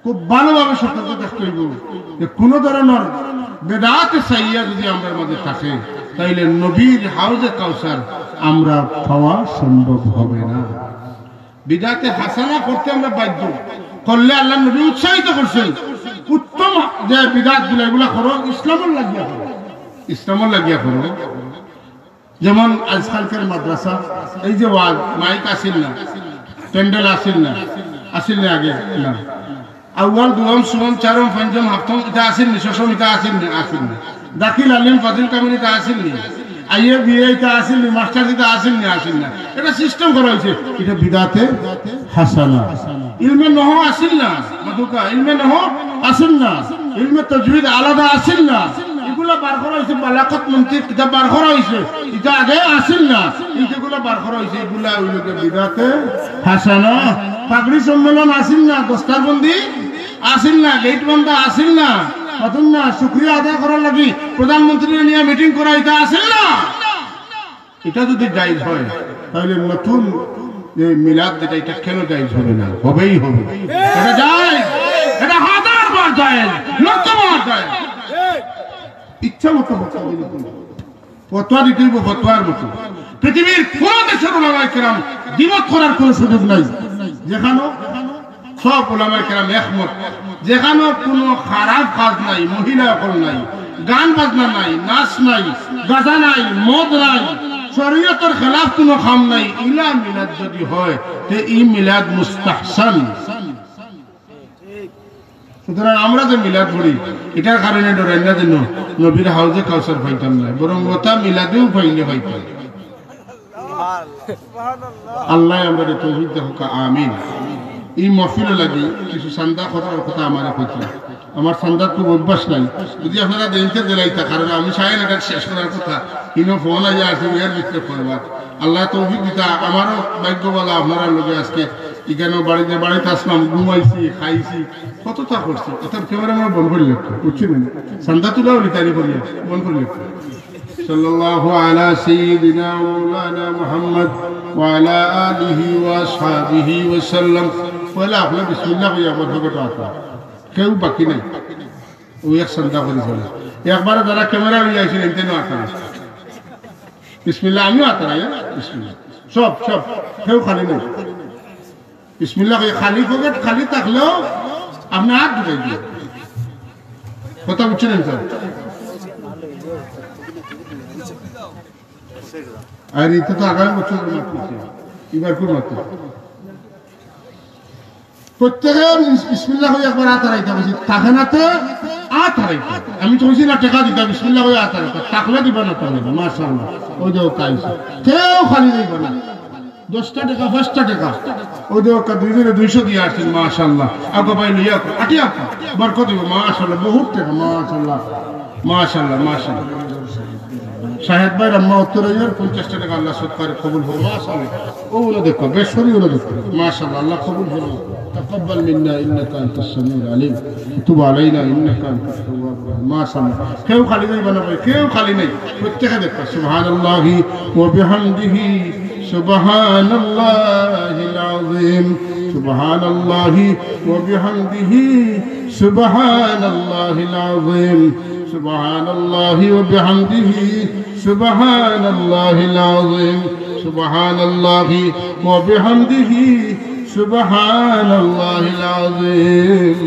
খুব ভালোভাবে সতর্ক থাকতে অইব যে কোনো ধরনের বেদাতে চাইয়া যদি আমরার মাঝে থাকে, তাইলে নবীর হাউজে কাউসার আমরা পাওয়া সম্ভব হবে না। বিদাতে হাসানা করতে আমরা বাধ্য, করলে আল্লাহর নবী উৎসাহিত করছেন, উত্তম যে বিদাত গুলা এগুলা করো, ইসলামর লাগিয়া করো, ইসলামর লাগিয়া করো। যেমন আজকালকার মাদ্রাসা, এই যে ওয়াজ, মাইক আছিল না, প্যান্ডেল আছিল না, আছিল না আগে? না। আউয়াল, দুয়াম, সুয়াম, চারম, পঞ্চম, হাফতম, ইটা আছিল নি? ষষ্ঠম, ইটা আছিল নি? আছিল না। দাখিল, আলিম, ফাজিল, কামিল, ইটা আছিল নি? আইএ, বিএ, ইটা আছিল নি? মাস্টার্স, ইটা আছিল নি? আছিল না। এটা সিস্টেম করা হয়েছে। এটা বিদাতে হাসানা। ইলমে নহ আছিল না, মাতুকা, ইলমে নহ আছিল না, ইলমে তাজবিদ আলাদা আছিল না, ইগুলা বার করা হইছে, বালাগত মন্তিক কিতাব বার করা হইছে, ইটা আগে আছিল না, ইগুলা বার করা হইছে, ইগুলা অইল গিয়া বিদাতে হাসানা। পাগড়ি সম্মেলন আছিল না, দস্তারবন্দি আছিল না, গেট বন্ধ আছিল না, মাতুন না, শুকরিয়া আদায় করার লাগি প্রধানমন্ত্রী নিয়া মিটিং করা, ইটা আছিল না। এটা যদি জায়েজ হয়, তাহলে নতুন যে মিলাদ যেটা, এটা কেন জায়েজ হবে না? হবেই হবে। এটা জায়েজ, এটা হাজার বার জায়েজ, লক্ষ বার জায়েজ। ইচ্ছা মতো ফতোয়া দিতে অইব, ফতোয়ার মতো। পৃথিবীর কোন দেশের উলামায়ে কেরাম দ্বিমত করার কোনো সুযোগ নাই। যেখানে সব উলামায়ে কেরাম একমত, যেখানো কোনো খারাপ কাজ নাই, মহিলা অকল নাই, গান বাজনা নাই, নাচ নাই, গাঁজা নাই, মদ নাই, শরীয়তর খেলাফ কোনো কাম নাই, ইলা মিলাদ যদি হয়, তে ই মিলাদ মুস্তাহসান। সুতরাং আমরা যে মিলাদ পড়ি, এটার কারণে ডরাই না যেন নবীর হাউজে কাউসার পাইতাম না, বরং ওটা মিলাদেও পাইলে পাইতাম। আল্লাহ আমরারে তৌফিক দেউক্কা, আমিন। এই মহফিলো লাগি কিছু চান্দা করার কথা আমারে কইছিল। আমার চান্দার খুব অভ্যাস নাই, যদি আপনারা দেইনতে দিলাইতা, কারণ আমি চাই না এটা শেষ করার কথা। ইনো ফোন আইয়া আছে, এর ভিতরে করবার। আল্লাহ তৌফিক দিতা, আমারও ভাগ্য ভালা আপনারার লগে আজকে এখানে বাড়িতে, বাড়িতে আসলাম, ঘুমাইছি, খাইছি, কতটা করছি। অর্থাৎ ক্যামেরা আমার বন্ধ করে রাখতো, বুঝছি না? চান্দা তুলাও নি তারি করিয়া, বন্ধ করে রাখতো। সাল্লাল্লাহু আলা সাইয়্যিদিনা ওয়া মাওলানা মুহাম্মদ ওয়া আলা আলিহি ওয়া আসহাবিহি ওয়া সাল্লাম। পয়লা আপনি বিসমিল্লাহ কইয়া আমার পকেটে আতা। কেউ বাকি নাই। ওই এক চান্দা করি ফেলে। একবারে যারা ক্যামেরা লইয়া আইছেন, এনতে না আতা। বিসমিল্লাহ, আমিও আতা নাই, হ্যাঁ? বিসমিল্লাহ। সব, সব। কেউ খালি নাই। বিসমিল্লাহ কই, খালি পকেট খালি থাকলেও আপনি হাত ঢুকাই দিন। কথা বুঝছেন স্যার? আর এটা তো আগামী বছর মারতেছে, এবার কোন মারতেছে? প্রত্যেকে বিস-, বিসমিল্লাহ কই একবার আত হারাইতে বলছি, থাকে না তো আত হারাইতে। আমি তো বলছি না টেকা দিতা, বিসমিল্লাহ কই আত হারাইতে, থাকলে দিবা না তো। মাশাআল্লাহ, ওই দেখো কাইছে, কেউ খালি যাইবা না। দশটা টেকা, পাঁচটা টেকা। ওই দেখো, দুইজনে দুইশো দিয়া আসছেন, মাশাআল্লাহ। আগে ভাই লইয়া আটি আপা, বরকত হইব, মাশাআল্লাহ, বহুত টেকা, মাশাআল্লাহ, মাশাআল্লাহ, মাশাআল্লাহ। শাহেদ ভাইর আম্মা উত্তর হইয়ার পঞ্চাশটা টেকা আল্লাহ সৎকারে কবুল করো, মাশাআল্লাহ। ও ওরা দেখো, বেশ করি ওরা দেখো, মাশাআল্লাহ, আল্লাহ কবুল করো। تقبل منا إنك أنت السميع العليم وتب علينا إنك أنت التواب الرحيم। মাশাআল্লাহ। কেউ খালি যাইবা না ভাই, কেউ খালি নাই। প্রত্যেকে দেখবা, سبحان الله وبحمده سبحان الله العظيم، سبحان الله وبحمده سبحان الله العظيم، سبحان الله وبحمده سبحان الله العظيم، سبحان الله وبحمده سبحان الله العظيم،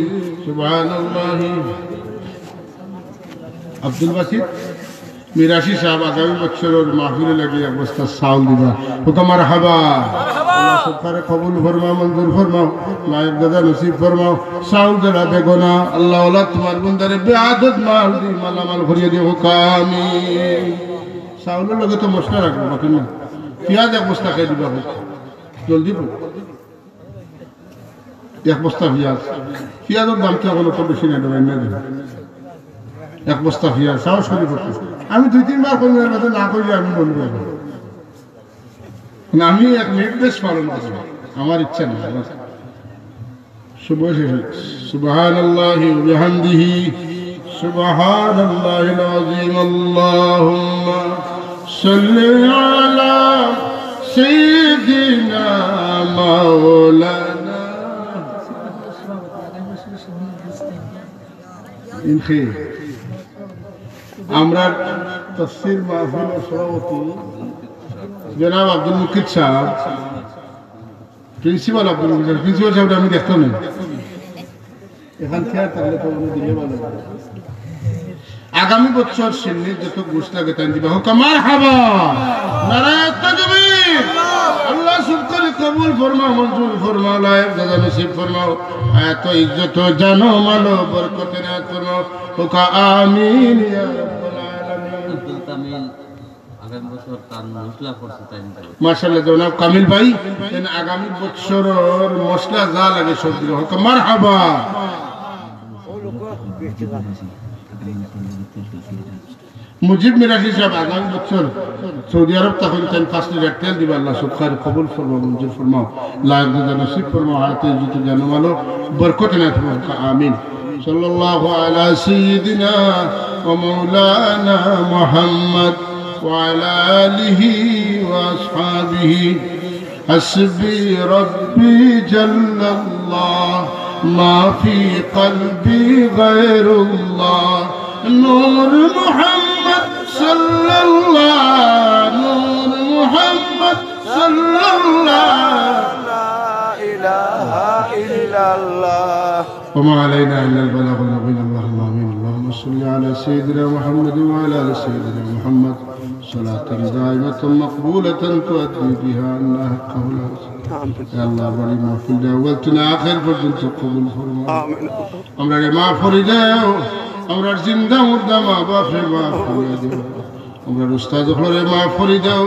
سبحان الله। আব্দুল বাসিত মিরাশি সাহেব আগামী বছরর মাহফিলো লাগি এক বস্তা চাউল দিবা। হুকা মারহাবা। আল্লাহ সবকারে কবুল ফরমাও, মঞ্জুর ফরমাও, নায়েব দাদা নসিব ফরমাও। চাউল দেলা বেগনা, আল্লাহ ওলা তোমার বন্দারে বেআদত মাল দি মালামাল করিয়া দিও, হুকা আমিন। চাউলর লগে তো মশলা রাখবো, বাকি না। পিয়াজ এক বস্তা খাই দিবা, হুকা। জলদি বল। এক বস্তা পিয়াজ। পিয়াজর দাম তো এখন অত বেশি নাই, ডরাই না দিন। এক বস্তা পিয়াজ, সাহস করি করতে। আমি দুই তিনবার কইলাম, না কইলে আমি বলবো এখন। আমি এক নির্দেশ পালন করব, আমার ইচ্ছা না, আমার সময় শেষ হয়েছে। সুবহানাল্লাহি ওয়া বিহামদিহি, সুবহানাল্লাহিল আযীম। আল্লাহুম্মা সাল্লি আলা সাইয়্যিদিনা মাওলানা। ইনখি, আমরা তফসির মাহফিলর সভাপতি জনাব আব্দুল মুকিত সাহেব, প্রিন্সিপাল আব্দুল মুকিত সাহেব, প্রিন্সিপাল সাহেব আমি দেখতাম না, এখান থেকে আর তাহলে তো আমি দিলে ভালো হয়। আগামী বছর সিন্নির যত গোশ লাগে তাই দিবা। হোক মারহাবা, নারায়ে তাকবীর। আল্লাহ সব করে কবুল ফরমাও, মঞ্জুর ফরমাও, লায়েক জাযা নসিব ফরমাও। এত ইজ্জত জানো মালো বরকতে নায়াত ফরমাও। হোক আমিন ইয়া রাব্বাল আলামিন। আব্দুল কামিল আগামী বছর তার মশলা করছে তাই নিতে পারবে। মাশাআল্লাহ, জনাব কামিল ভাই, এন আগামী বছরর মশলা যা লাগে সব দিল। হোক মারহাবা। মুজিব মিরাশি সাহেব আগামী বছর সৌদি আরব তখন তাই পাঁচ লিটার তেল দিবা। আল্লাহ সব খায়ের কবুল ফরমাও, মঞ্জুর ফরমাও, লায়েক জাযা নসিব ফরমাও, হায়াতে ইজ্জতে জানো মালো বরকতে নায়াত ফরমাও। আমিন। সাল্লাল্লাহু আলা সাইয়্যিদিনা ওয়া মাওলানা মুহাম্মদ ওয়া আলা আলিহি ওয়া আসহাবিহি। حسبي ربي جل الله، ما في قلبي غير الله. نور محمد صلى الله، نور محمد صلى الله. لا إله إلا الله. وما علينا إلا البلاغ المبين. اللهم آمين. اللهم صل على سيدنا محمد وعلى آل سيدنا محمد صلاة دائمة مقبولة تؤدي بها عنا حقه العظيم. আমিন। ইয়া আল্লাহ, আমরার এই মাহফিলটা আউয়াল থনে আখের পর্যন্ত কবুল ফরমাও। আমিন। আমরারে মাফ করি দেও, আমরার জিন্দা মুর্দা মা বাপরে মাফ করি দেও। আমরার উস্তাদ অকলরে মাফ করি দেও।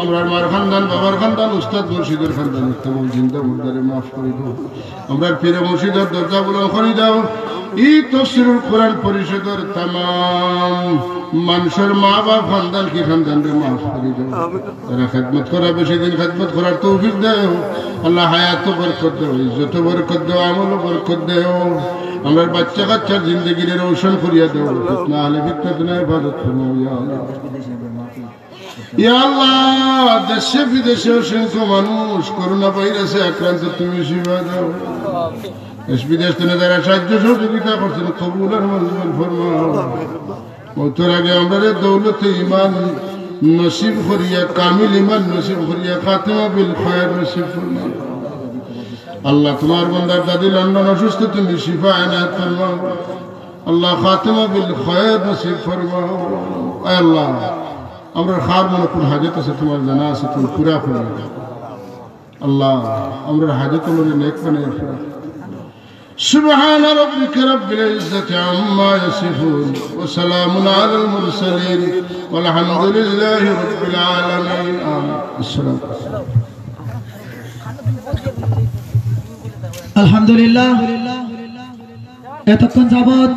আমরার মার খানদান, বাবার খানদান, উস্তাদ মুর্শিদর খানদান, তামাম জিন্দা মুর্দারে মাফ করি দেও। আমরার পীর মুর্শিদর দরজা বুলন্দ করি দেও। ই তফসিরুল কোরআন পরিষদর তামাম মানষর মা বাপ খানদান কি খানদানরে মাফ করি দেও। তারা খেদমত করা, বেশি দিন খেদমত করার তৌফিক দেও। আল্লাহ হায়াতো বরকত দেও, ইজ্জতো বরকত দেও, আমলো বরকত দেও। আমরার বাচ্চা কাচ্চার জিন্দেগিরে রোশন করিয়া দেও। ফিতনা আহলে ফিতনা থনে হেফাজত ফরমাও ইয়া আল্লাহ। ইয়া আল্লাহ, দেশে বিদেশে অসংখ্য মানুষ করোনা ভাইরাসে আক্রান্ত, তুমি শিফা দাও। দেশ বিদেশ থনে যারা সাহায্য সহযোগিতা করছইন, কবুল আর মঞ্জুর ফরমাও। মউতর আগে আমরারে দৌলতে ইমান নসিব করিয়া, কামিল ইমান নসিব করিয়া, খাতেমা বিল খয়ের নসিব ফরমাও। আল্লাহ, তুমার বান্দার দাদি লন্ডন অসুস্থ, তুমি শিফা এনায়েত ফরমাও। আল্লাহ, খাতেমা বিল খয়ের নসিব ফরমাও। আয় আল্লাহ, আমরার কার মনো কুন হাজত আছে, তুমার জানা আছে, তুমি পুরা ফরমাও। আল্লাহ, আমরার হাজত অকলরে নেক বানাইয়া ফিরা। سبحان ربك رب العزة عما يصفون وسلام على المرسلين والحمد لله رب العالمين. آمين. السلام. আলহামদুলিল্লাহ, এতক্ষণ যাবত